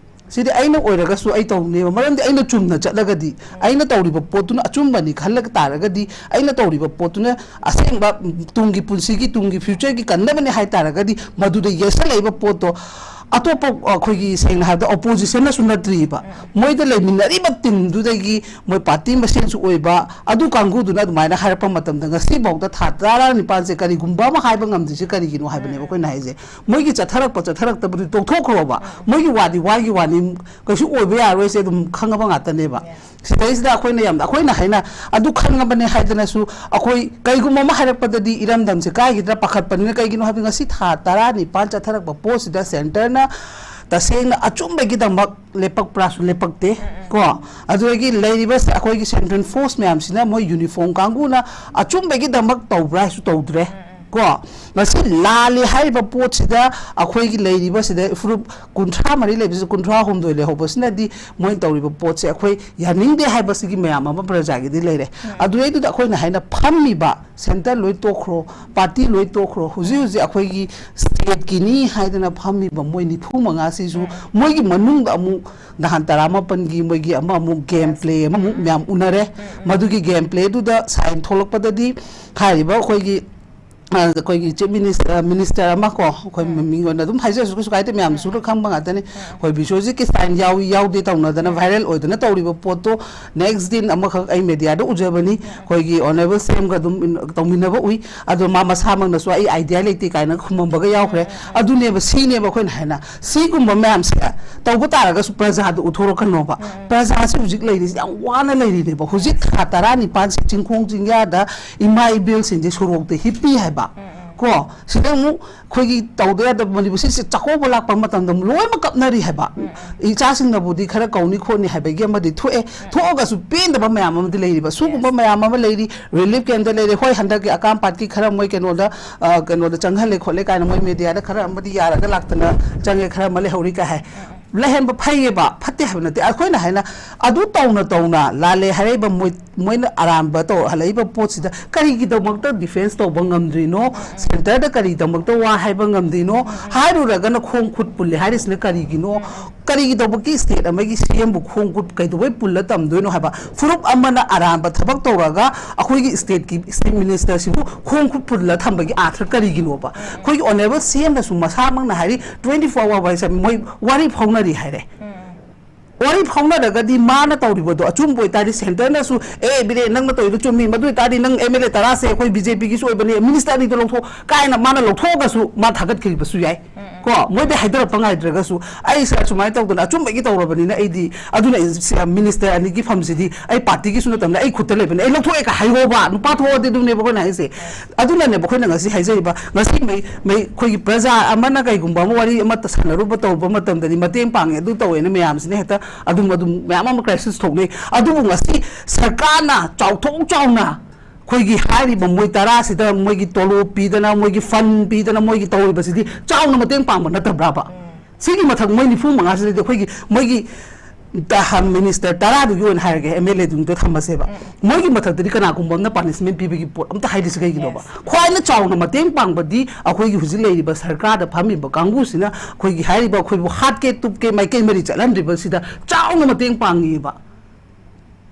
ꯁꯤꯗꯤ ꯑꯩꯅ ꯑꯣꯏꯔꯒꯁꯨ ꯑꯩ ꯇꯧꯅꯦꯕ, ꯃꯔꯝꯗꯤ ꯑꯩꯅ ꯆꯨꯝꯅ ꯆꯠꯂꯒꯗꯤ, ꯑꯩꯅ ꯇꯧꯔꯤꯕ ꯄꯣꯠꯇꯨꯅ ꯑꯆꯨꯝꯕꯅꯤ ꯈꯜꯂꯒ ꯇꯥꯔꯒꯗꯤ, ꯑꯩꯅ ꯇꯧꯔꯤꯕ ꯄꯣꯠꯇꯨꯅ ꯑꯁꯦꯡꯕ, ꯎꯝ, ꯇꯨꯡꯒꯤ ꯄꯨꯟꯁꯤꯒꯤ, ꯇꯨꯡꯒꯤ ꯐ꯭ꯌꯨꯆꯔꯒꯤ ꯀꯟꯅꯕꯅꯦ ꯍꯥꯏ ꯇꯥꯔꯒꯗꯤ, ꯃꯗꯨꯗ ꯌꯦꯠꯁꯜꯂꯛꯏꯕ ꯄꯣꯠꯇꯣ ꯑꯇꯣꯞꯄ ꯑꯩꯈꯣꯏꯒꯤ ꯁꯦꯡꯅ ꯍꯥꯏꯔꯕꯗ ꯑꯣꯄꯣꯖꯤꯁꯟꯅꯁꯨ ꯅꯠꯇ꯭ꯔꯤꯕ, ꯃꯣꯏꯗ ꯂꯩꯃꯤꯟꯅꯔꯤꯕ ꯇꯤꯝꯗꯨꯗꯒꯤ ꯃꯣꯏ ꯄꯥꯔꯇꯤ ꯃꯁꯦꯟꯁꯨ ꯑꯣꯏꯕ, ꯑꯗꯨ ꯀꯥꯡꯕꯨꯗꯨꯅ ꯑꯗꯨꯃꯥꯏꯅ ꯍꯥꯏꯔꯛꯄ ꯃꯇꯝꯗ ꯉꯁꯤꯐꯥꯎꯗ ꯊꯥ ꯇꯔꯥꯅꯤꯄꯥꯟꯁꯦ ꯀꯔꯤꯒꯨꯝꯕ ꯑꯃ ꯍꯥꯏꯕ ꯉꯝꯗ꯭ꯔꯤꯁꯦ ꯀꯔꯤꯒꯤꯅꯣ ꯍꯥꯏꯕꯅꯦꯕ ꯑꯩꯈꯣꯏꯅ ꯍꯥꯏꯁꯦ꯫ ꯃꯣꯏꯒꯤ ꯆꯠꯊꯔꯛꯄ ꯆꯠꯊꯔꯛꯇꯕꯗꯨꯗꯤ ꯇꯣꯛꯊꯣꯛꯈ꯭ꯔꯣꯕ, ꯃꯣꯏꯒꯤ ꯋꯥꯗꯤ ꯋꯥꯒꯤ ꯋꯥꯅꯤ, ꯀꯩꯁꯨ ꯑꯣꯏꯕ ꯌꯥꯔꯣꯏꯁꯦ ꯑꯗꯨꯝ ꯈꯪꯉꯕ ꯉꯥꯛꯇꯅꯦꯕ꯫ ꯁꯤꯗꯩꯁꯤꯗ ꯑꯩꯈꯣꯏꯅ ꯌꯥꯝ, ꯑꯩꯈꯣꯏꯅ ꯍꯥꯏꯅ ꯑꯗꯨ ꯈꯪꯉꯕꯅꯦ ꯍꯥꯏꯗꯅꯁꯨ ꯑꯩꯈꯣꯏ ꯀꯩꯒꯨꯝꯕ ꯑꯃ ꯍꯥꯏꯔꯛꯄꯗꯗꯤ ꯏꯔꯝꯗꯝꯁꯦ ꯀꯥꯏꯒꯤꯗ꯭ꯔꯥ ꯄꯥꯈꯠꯄꯅꯤꯅ꯫ ꯀꯩꯒꯤꯅꯣ ꯍꯥꯏꯕꯗꯤ ꯉꯁꯤ ꯊꯥ ꯇꯔꯥꯅꯤꯄꯥꯟ ꯆꯠꯊꯔꯛꯄ ꯄꯣꯠꯁꯤꯗ ꯁꯦꯟꯇꯔꯅ ꯇꯁꯦꯡꯅ ꯑꯆꯨꯝꯕꯒꯤꯗꯃꯛ ꯂꯦꯞꯄꯛꯄ꯭ꯔꯥꯁꯨ ꯂꯦꯞꯄꯛꯇꯦ꯫ ꯀꯣ, ꯑꯗꯨꯗꯒꯤ ꯂꯩꯔꯤꯕ ꯑꯩꯈꯣꯏꯒꯤ ꯁꯦꯟꯇ꯭ꯔꯦꯜ ꯐꯣꯔꯁ ꯃꯌꯥꯝꯁꯤꯅ ꯃꯣꯏ ꯌꯨꯅꯤꯐꯣꯔꯝ ꯀꯥꯡꯕꯨꯅ ꯑꯆꯨꯝꯕꯒꯤꯗꯃꯛ ꯇꯧꯕ꯭ꯔꯥ ꯍꯥꯏꯁꯨ ꯇꯧꯗ꯭ꯔꯦ꯫ ꯀꯣ, ꯃꯁꯤ ꯂꯥꯜꯂꯤ ꯍꯥꯏꯔꯤꯕ ꯄꯣꯠꯁꯤꯗ ꯑꯩꯈꯣꯏꯒꯤ ꯂꯩꯔꯤꯕꯁꯤꯗ ꯐꯨꯔꯨꯞ ꯀꯨꯟꯊ꯭ꯔꯥ ꯃꯔꯤ ꯂꯩꯕꯁꯤ, ꯀꯨꯟꯊ꯭ꯔꯥ ꯍꯨꯝꯗꯣꯏ ꯂꯩꯍꯧꯕꯁꯤꯅꯗꯤ ꯃꯣꯏꯅ ꯇꯧꯔꯤꯕ ꯄꯣꯠꯁꯦ ꯑꯩꯈꯣꯏ ꯌꯥꯅꯤꯡꯗꯦ ꯍꯥꯏꯕꯁꯤꯒꯤ ꯃꯌꯥꯝ ꯑꯃ ꯄ꯭ꯔꯖꯥꯒꯤꯗꯤ ꯂꯩꯔꯦ꯫ ꯑꯗꯨꯗꯩꯗꯨꯗ ꯑꯩꯈꯣꯏꯅ ꯍꯥꯏꯅ ꯐꯝꯃꯤꯕ ꯁꯦꯟꯇꯔ ꯂꯣꯏ ꯇꯣꯛꯈ꯭ꯔꯣ, ꯄꯥꯔꯇꯤ ꯂꯣꯏ ꯇꯣꯛꯈ꯭ꯔꯣ, ꯍꯧꯖꯤꯛ ꯍꯧꯖꯤꯛ ꯑꯩꯈꯣꯏꯒꯤ ꯁ꯭ꯇꯦꯠꯀꯤꯅꯤ ꯍꯥꯏꯗꯅ ꯐꯝꯃꯤꯕ ꯃꯣꯏ ꯅꯤꯐꯨ ꯃꯉꯥꯁꯤꯁꯨ ꯃꯣꯏꯒꯤ ꯃꯅꯨꯡꯗ ꯑꯃꯨꯛ ꯅꯍꯥꯟ ꯇꯔꯥꯃꯥꯄꯟꯒꯤ ꯃꯣꯏꯒꯤ ꯑꯃ ꯑꯃꯨꯛ ꯒꯦꯝ ꯄ꯭ꯂꯦ ꯑꯃꯃꯨꯛ ꯃꯌꯥꯝ ꯎꯅꯔꯦ꯫ ꯃꯗꯨꯒꯤ ꯒꯦꯝ ꯄ꯭ꯂꯦꯗꯨꯗ ꯁꯥꯏꯟ ꯊꯣꯛꯂꯛꯄꯗꯗꯤ ꯍꯥꯏꯔꯤꯕ ꯑꯩꯈꯣꯏꯒꯤ ꯑ, ꯑꯩꯈꯣꯏꯒꯤ ꯆꯤꯐ ꯃꯤꯅꯤꯁ-, ꯑ, ꯃꯤꯅꯤꯁꯇꯔ ꯑꯃ ꯀꯣ, ꯑꯩꯈꯣꯏ ꯃꯤꯡ ꯑꯣꯏꯅ ꯑꯗꯨꯝ ꯍꯥꯏꯖꯔꯁꯨ ꯀꯩꯁꯨ ꯀꯥꯏꯗꯦ, ꯃꯌꯥꯝꯅꯁꯨ ꯂꯣꯏ ꯈꯪꯕ ꯉꯥꯛꯇꯅꯤ꯫ ꯑꯩꯈꯣꯏ ꯕꯤꯁꯣꯖꯤꯠꯀꯤ ꯁꯥꯏꯟ ꯌꯥꯎꯏ ꯌꯥꯎꯗꯦ ꯇꯧꯅꯗꯅ ꯚꯥꯏꯔꯦꯜ ꯑꯣꯏꯗꯅ ꯇꯧꯔꯤꯕ ꯄꯣꯠꯇꯣ ꯅꯦꯛꯁ ꯗꯦ ꯑꯃꯈꯛ ꯑꯩ ꯃꯦꯗꯤꯌꯥꯗ ꯎꯖꯕꯅꯤ꯫ ꯑꯩꯈꯣꯏꯒꯤ ꯑꯣꯅꯔꯦꯕꯜ ꯁꯤ ꯑꯦꯝꯒ ꯑꯗꯨꯝ ꯏꯟ-, ꯇꯧꯃꯤꯟꯅꯕ ꯎꯏ꯫ ꯑꯗꯣ ꯃꯥ ꯃꯁꯥꯃꯛꯅꯁꯨ ꯑꯩ ꯑꯥꯏꯗꯤꯌꯥ ꯂꯩꯇꯦ ꯀꯥꯏꯅ ꯈꯨꯝꯃꯝꯕꯒ ꯌꯥꯎꯈ꯭ꯔꯦ꯫ ꯑꯗꯨꯅꯦꯕ, ꯁꯤꯅꯦꯕ ꯑꯩꯈꯣꯏꯅ ꯍꯥꯏꯅ, ꯁꯤꯒꯨꯝꯕ ꯃꯌꯥꯝꯁꯦ ꯇꯧꯕ ꯇꯥꯔꯒꯁꯨ ꯄ꯭ꯔꯖꯥꯗ ꯎꯠꯊꯣꯔꯛꯀꯅꯣꯕ꯫ ꯄ꯭ꯔꯖꯥꯁꯤ ꯍꯧꯖꯤꯛ ꯂꯩꯔꯤꯁꯦ ꯌꯥꯝ ꯋꯥꯅ ꯂꯩꯔꯤꯅꯦꯕ꯫ ꯍꯧꯖꯤꯛ ꯊꯥ ꯇꯔꯥꯅꯤꯄꯥꯟꯁꯦ ꯆꯤꯡꯈꯣꯡ ꯆꯤꯡꯌꯥꯗ ꯏꯃꯥ ꯏꯕꯦꯜꯁꯤꯡꯁꯦ ꯁꯣꯔꯣꯛꯇ ꯍꯤꯞꯄꯤ ꯍꯥꯏꯕ꯫ ꯀꯣ, ꯁꯤꯗ ꯑꯃꯨꯛ ꯑꯩꯈꯣꯏꯒꯤ ꯇꯧꯗ ꯌꯥꯗꯕ ꯃꯅꯤꯄꯨꯔꯁꯤ ꯆꯥꯛꯀꯧꯕ ꯂꯥꯛꯄ ꯃꯇꯝꯗ ꯑꯃꯨꯛ ꯂꯣꯏꯅꯃꯛ ꯀꯞꯅꯔꯤ ꯍꯥꯏꯕ꯫ ꯏꯆꯥꯁꯤꯡꯅꯕꯨꯗꯤ ꯈꯔ ꯀꯧꯅꯤ ꯈꯣꯠꯅꯤ ꯍꯥꯏꯕꯒꯤ ꯑꯃꯗꯤ ꯊꯣꯛꯑꯦ꯫ ꯊꯣꯛꯑꯒꯁꯨ ꯄꯦꯟꯗꯕ ꯃꯌꯥꯝ ꯑꯃꯗꯤ ꯂꯩꯔꯤꯕ꯫ ꯁꯤꯒꯨꯝꯕ ꯃꯌꯥꯝ ꯑꯃ ꯂꯩꯔꯤ꯫ ꯔꯤꯂꯤꯐ ꯀꯦꯝꯗ ꯂꯩꯔꯦ꯫ ꯍꯣꯏ, ꯍꯟꯗꯛꯀꯤ ꯑꯀꯥꯝ ꯄꯥꯠꯀꯤ ꯈꯔ ꯃꯣꯏ ꯀꯩꯅꯣꯗ, ꯑ, ꯀꯩꯅꯣꯗ ꯆꯪꯍꯜꯂꯦ ꯈꯣꯠꯂꯦ ꯀꯥꯏꯅ ꯃꯣꯏ ꯃꯦꯗꯤꯌꯥꯗ ꯈꯔ ꯑꯃꯗꯤ ꯌꯥꯔꯒ ꯂꯥꯛꯇꯅ ꯆꯪꯉꯦ, ꯈꯔ ꯑꯃ ꯂꯩꯍꯧꯔꯤ ꯀꯥꯏ ꯍꯥꯏ꯫ ꯂꯩꯍꯟꯕ ꯐꯩꯌꯦꯕ, ꯐꯠꯇꯦ ꯍꯥꯏꯕ ꯅꯠꯇꯦ꯫ ꯑꯩꯈꯣꯏꯅ ꯍꯥꯏꯅ ꯑꯗꯨ ꯇꯧꯅ ꯇꯧꯅ ꯂꯥꯜꯂꯦ ꯍꯥꯏꯔꯛꯏꯕ ꯃꯣꯏ, ꯃꯣꯏꯅ ꯑꯔꯥꯟꯕ ꯇꯧ ꯍꯜꯂꯛꯏꯕ ꯄꯣꯠꯁꯤꯗ ꯀꯔꯤꯒꯤꯗꯃꯛꯇ ꯗꯤꯐꯦꯟꯁ ꯇꯧꯕ ꯉꯝꯗ꯭ꯔꯤꯅꯣ? ꯁꯦꯟꯇꯔꯗ ꯀꯔꯤꯒꯤꯗꯃꯛꯇ ꯋꯥ ꯍꯥꯏꯕ ꯉꯝꯗ꯭ꯔꯤꯅꯣ? ꯍꯥꯏꯔꯨꯔꯒꯅ ꯈꯣꯡ ꯈꯨꯠ ꯄꯨꯜꯂꯦ ꯍꯥꯏꯔꯤꯁꯤꯅ ꯀꯔꯤꯒꯤꯅꯣ? ꯀꯔꯤꯒꯤꯗꯧꯕꯒꯤ ꯁ꯭ꯇꯦꯠ ꯑꯃꯒꯤ ꯁꯤ ꯑꯦꯝꯕꯨ ꯈꯣꯡ ꯈꯨꯠ ꯀꯩꯗꯧꯕꯩ ꯄꯨꯜꯂ ꯇꯝꯗꯣꯏꯅꯣ ꯍꯥꯏꯕ? ꯐꯨꯔꯨꯞ ꯑꯃꯅ ꯑꯔꯥꯟꯕ ꯊꯕꯛ ꯇꯧꯔꯒ ꯑꯩꯈꯣꯏꯒꯤ ꯁ꯭ꯇꯦꯠꯀꯤ ꯆꯤꯐ ꯃꯤꯅꯤꯁꯇꯔꯁꯤꯕꯨ ꯈꯣꯡ ꯈꯨꯠ ꯄꯨꯜꯂ ꯊꯝꯕꯒꯤ ꯑꯥꯔꯊ ꯀꯔꯤꯒꯤꯅꯣꯕ? ꯑꯩꯈꯣꯏꯒꯤ ꯑꯣꯅꯔꯦꯕꯜ ꯁꯤ ꯑꯦꯝꯅꯁꯨ ꯃꯁꯥꯃꯛꯅ ꯍꯥꯏꯔꯤ, ꯇ꯭ꯋꯦꯟꯇꯤ ꯐꯣꯔ ꯑꯋꯥꯔ ꯋꯥꯔꯤ ꯁꯥꯟꯅ-, ꯃꯣꯏ ꯋꯥꯔꯤ ꯐꯥꯎꯅꯔꯤ ꯍꯥꯏꯔꯦ꯫ ꯋꯥꯔꯤ ꯐꯥꯎꯅꯔꯒꯗꯤ ꯃꯥꯅ ꯇꯧꯔꯤꯕꯗꯣ ꯑꯆꯨꯝꯕ ꯑꯣꯏꯇꯥꯔꯗꯤ ꯁꯦꯟꯇꯔꯅꯁꯨ, "ꯑꯦ ꯕꯤꯔꯦꯟ, ꯅꯪꯅ ꯇꯧꯔꯤꯗꯣ ꯆꯨꯝꯃꯤ, ꯃꯗꯨ ꯑꯣꯏꯇꯥꯔꯗꯤ ꯅꯪ ꯑꯦꯝ ꯑꯦꯜ ꯑꯦ ꯇꯔꯥꯁꯦ ꯑꯩꯈꯣꯏ ꯕꯤ ꯖꯦ ꯄꯤꯒꯤꯁꯨ ꯑꯣꯏꯕꯅꯤ, ꯃꯤꯅꯤꯁꯇꯔ ꯑꯅꯤꯗꯣ ꯂꯧꯊꯣꯛ" ꯀꯥꯏꯅ ꯃꯥꯅ ꯂꯧꯊꯣꯛꯑꯒꯁꯨ ꯃꯥ ꯊꯥꯒꯠꯈꯤꯕꯁꯨ ꯌꯥꯏ꯫ ꯀꯣ, ꯃꯣꯏꯗ ꯍꯥꯏꯗꯣꯔꯛꯄ ꯉꯥꯏꯗ꯭ꯔꯒꯁꯨ ꯑꯩ ꯁꯥꯔ ꯁꯨꯃꯥꯏꯅ ꯇꯧꯗꯅ ꯑꯆꯨꯝꯕꯒꯤ ꯇꯧꯔꯕꯅꯤꯅ ꯑꯩꯗꯤ, ꯑꯗꯨꯅ ꯑꯩ ꯁꯤ, ꯃꯤꯅꯤꯁꯇꯔ ꯑꯅꯤꯒꯤ ꯐꯝꯁꯤꯗꯤ ꯑꯩ ꯄꯥꯔꯇꯤꯒꯤꯁꯨ ꯅꯠꯇꯕꯅ ꯑꯩ ꯈꯨꯠꯇ ꯂꯩꯕꯅꯤ, ꯑꯩ ꯂꯧꯊꯣꯛꯑꯦ ꯀꯥꯏ ꯍꯥꯏꯌꯣꯕ, ꯅꯨꯄꯥ ꯊꯣꯛꯑꯗꯤ꯫ ꯑꯗꯨꯅꯦꯕ ꯑꯩꯈꯣꯏꯅ ꯍꯥꯏꯁꯦ꯫ ꯑꯗꯨꯅꯅꯦꯕ ꯑꯩꯈꯣꯏꯅ ꯉꯁꯤ ꯍꯥꯏꯖꯔꯤꯕ, ꯉꯁꯤ ꯃꯩ, ꯃꯩ, ꯑꯩꯈꯣꯏꯒꯤ ꯄ꯭ꯔꯖꯥ ꯑꯃꯅ ꯀꯩꯒꯨꯝꯕ ꯑꯃ ꯋꯥꯔꯤ ꯑꯃꯠꯇ ꯁꯥꯟꯅꯔꯨꯕ ꯇꯧꯕ ꯃꯇꯝꯗꯗꯤ ꯃꯇꯦꯡ ꯄꯥꯡꯉꯦ, ꯑꯗꯨ ꯇꯧꯋꯦꯅ ꯃꯌꯥꯝꯁꯤꯅ ꯍꯦꯛꯇ ꯑꯗꯨꯝ, ꯑꯗꯨꯝ ꯃꯌꯥꯝ ꯑꯃ ꯀ꯭ꯔꯥꯏꯁꯤꯁ ꯊꯣꯛꯅꯩ꯫ ꯑꯗꯨꯕꯨ ꯉꯁꯤ ꯁꯔꯀꯥꯔꯅ ꯆꯥꯎꯊꯣꯛ ꯆꯥꯎꯅ ꯑꯩꯈꯣꯏꯒꯤ ꯍꯥꯏꯔꯤꯕ ꯃꯣꯏ ꯇꯔꯥꯁꯤꯗ ꯃꯣꯏꯒꯤ ꯇꯣꯂꯣꯞ ꯄꯤꯗꯅ, ꯃꯣꯏꯒꯤ ꯐꯟ ꯄꯤꯗꯅ, ꯃꯣꯏꯒꯤ ꯇꯧꯔꯤꯕꯁꯤꯗꯤ ꯆꯥꯎꯅ ꯃꯇꯦꯡ ꯄꯥꯡꯕ ꯅꯠꯇꯕ꯭ꯔꯥꯕ? ꯁꯤꯒꯤ ꯃꯊꯛ ꯃꯣꯏ ꯅꯤꯐꯨ ꯃꯉꯥꯁꯤꯗꯗꯤ ꯑꯩꯈꯣꯏꯒꯤ, ꯃꯣꯏꯒꯤ ꯇ-, ꯍ-, ꯃꯤꯅꯤꯁꯇꯔ ꯇꯔꯥꯗꯨꯒꯤ ꯑꯣꯏꯅ ꯍꯥꯏꯔꯒꯦ, ꯑꯦꯝ ꯑꯦꯜ ꯑꯦꯗꯨꯗ ꯊꯝꯃꯁꯦꯕ꯫ ꯃꯣꯏꯒꯤ ꯃꯊꯛꯇꯗꯤ ꯀꯅꯥꯒꯨꯝꯕ ꯑꯃꯅ ꯄꯥꯅꯤꯁꯃꯦꯟ ꯄꯤꯕꯒꯤ ꯄꯣꯠ ꯑꯝꯇ ꯍꯥꯏꯗ꯭ꯔꯤꯁꯤ ꯀꯩꯒꯤꯅꯣꯕ? ꯈ꯭ꯋꯥꯏꯅ ꯆꯥꯎꯅ ꯃꯇꯦꯡ ꯄꯥꯡꯕꯗꯤ ꯑꯩꯈꯣꯏꯒꯤ ꯍꯧꯖꯤꯛ ꯂꯩꯔꯤꯕ ꯁꯔꯀꯥꯔꯗ ꯐꯝꯃꯤꯕ ꯀꯥꯡꯕꯨꯁꯤꯅ ꯑꯩꯈꯣꯏꯒꯤ ꯍꯥꯏꯔꯤꯕ ꯑꯩꯈꯣꯏꯕꯨ ꯍꯥꯠꯀꯦ ꯇꯨꯞꯀꯦ ꯃꯥꯏꯀꯩ ꯃꯔꯤ ꯆꯠꯍꯟꯗ꯭ꯔꯤꯕꯁꯤꯗ ꯆꯥꯎꯅ ꯃꯇꯦꯡ ꯄꯥꯡꯉꯤꯕ꯫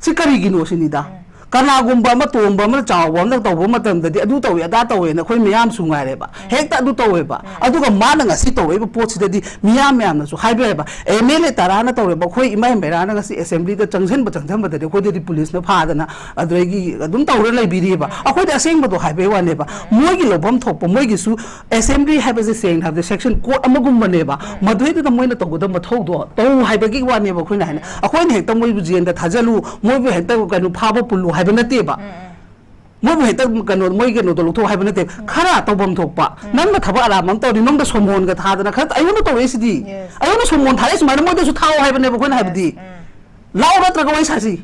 ꯁꯤ ꯀꯔꯤꯒꯤꯅꯣ ꯁꯤꯅꯤꯗ꯫ ꯀꯅꯥꯒꯨꯝꯕ ꯑꯃ ꯇꯣꯝꯕ ꯑꯃꯅ ꯆꯥꯎꯕ ꯑꯃꯅ ꯇꯧꯕ ꯃꯇꯝꯗꯗꯤ ꯑꯗꯨ ꯇꯧꯋꯦ, ꯑꯗꯥ ꯇꯧꯋꯦꯅ ꯑꯩꯈꯣꯏ ꯃꯌꯥꯝꯁꯨ ꯉꯥꯏꯔꯦꯕ꯫ ꯍꯦꯛꯇ ꯑꯗꯨ ꯇꯧꯋꯦꯕ꯫ ꯑꯗꯨꯒ ꯃꯥꯅ ꯉꯁꯤ ꯇꯧꯔꯛꯏꯕ ꯄꯣꯠꯁꯤꯗꯗꯤ ꯃꯤꯌꯥꯝ ꯃꯌꯥꯝꯅꯁꯨ ꯍꯥꯏꯕ ꯌꯥꯏꯕ, ꯑꯦꯝ ꯑꯦꯜ ꯑꯦ ꯇꯔꯥꯅ ꯇꯧꯔꯦꯕ, ꯑꯩꯈꯣꯏ ꯏꯃꯥ ꯏꯝꯕꯦꯔꯥꯅ ꯉꯁꯤ ꯑꯦꯁꯦꯝꯕ꯭ꯂꯤꯗ ꯆꯪꯁꯤꯟꯕ ꯆꯪꯁꯤꯟꯕꯗꯗꯤ ꯑꯩꯈꯣꯏꯗꯗꯤ ꯄꯨꯂꯤꯁꯅ ꯐꯥꯗꯅ ꯑꯗꯨꯗꯒꯤ ꯑꯗꯨꯝ ꯇꯧꯔ ꯂꯩꯕꯤꯔꯤꯑꯕ꯫ ꯑꯩꯈꯣꯏꯗꯤ ꯑꯁꯦꯡꯕꯗꯣ ꯍꯥꯏꯕꯩ ꯋꯥꯅꯦꯕ꯫ ꯃꯣꯏꯒꯤ ꯂꯧꯐꯝ ꯊꯣꯛꯄ ꯃꯣꯏꯒꯤꯁꯨ ꯑꯦꯁꯦꯝꯕ꯭ꯂꯤ ꯍꯥꯏꯕꯁꯦ ꯁꯦꯡꯅ ꯍꯥꯏꯕꯗ ꯁꯦꯛꯁꯟ ꯀꯣꯔꯠ ꯑꯃꯒꯨꯝꯕꯅꯦꯕ꯫ ꯃꯗꯨꯗꯩꯗꯨꯗ ꯃꯣꯏꯅ ꯇꯧꯒꯗꯕ ꯃꯊꯧꯗꯣ ꯇꯧ ꯍꯥꯏꯕꯒꯤ ꯋꯥꯅꯦꯕ ꯑꯩꯈꯣꯏꯅ ꯍꯥꯏꯅ꯫ ꯑꯩꯈꯣꯏꯅ ꯍꯦꯛꯇ ꯃꯣꯏꯕꯨ ꯖꯦꯜꯗ ꯊꯥꯖꯜꯂꯨ, ꯃꯣꯏꯕꯨ ꯍꯦꯛꯇ ꯀꯩꯅꯣ ꯐꯥꯕ ꯄꯨꯜꯂꯨ ꯍꯥꯏꯕ ꯅꯠꯇꯦꯕ꯫ ꯃꯣꯏꯕꯨ ꯍꯦꯛꯇ ꯀꯩꯅꯣ, ꯃꯣꯏ ꯀꯩꯅꯣꯗꯣ ꯂꯧꯊꯣꯛ ꯍꯥꯏꯕ ꯅꯠꯇꯦ꯫ ꯈꯔ ꯇꯧꯐꯝ ꯊꯣꯛꯄ꯫ ꯅꯪꯅ ꯊꯕꯛ ꯑꯔꯥꯟꯕ ꯑꯃ ꯇꯧꯔꯗꯤ ꯅꯪꯗ ꯁꯣꯃꯣꯟꯒ ꯊꯥꯗꯅ ꯈꯔ ꯑꯩꯉꯣꯟꯗ ꯇꯧꯔꯛꯏꯁꯤꯗꯤ꯫ Yes. ꯑꯩꯉꯣꯟꯗ ꯁꯣꯃꯣꯟ ꯊꯥꯔꯛꯏ ꯁꯨꯃꯥꯏꯅ ꯃꯣꯏꯗꯁꯨ ꯊꯥꯎ ꯍꯥꯏꯕꯅꯦꯕ ꯑꯩꯈꯣꯏꯅ ꯍꯥꯏꯕꯗꯤ꯫ ꯂꯥꯎ ꯅꯠꯇ꯭ꯔꯒ ꯋꯥꯔꯤ ꯁꯥꯁꯤ꯫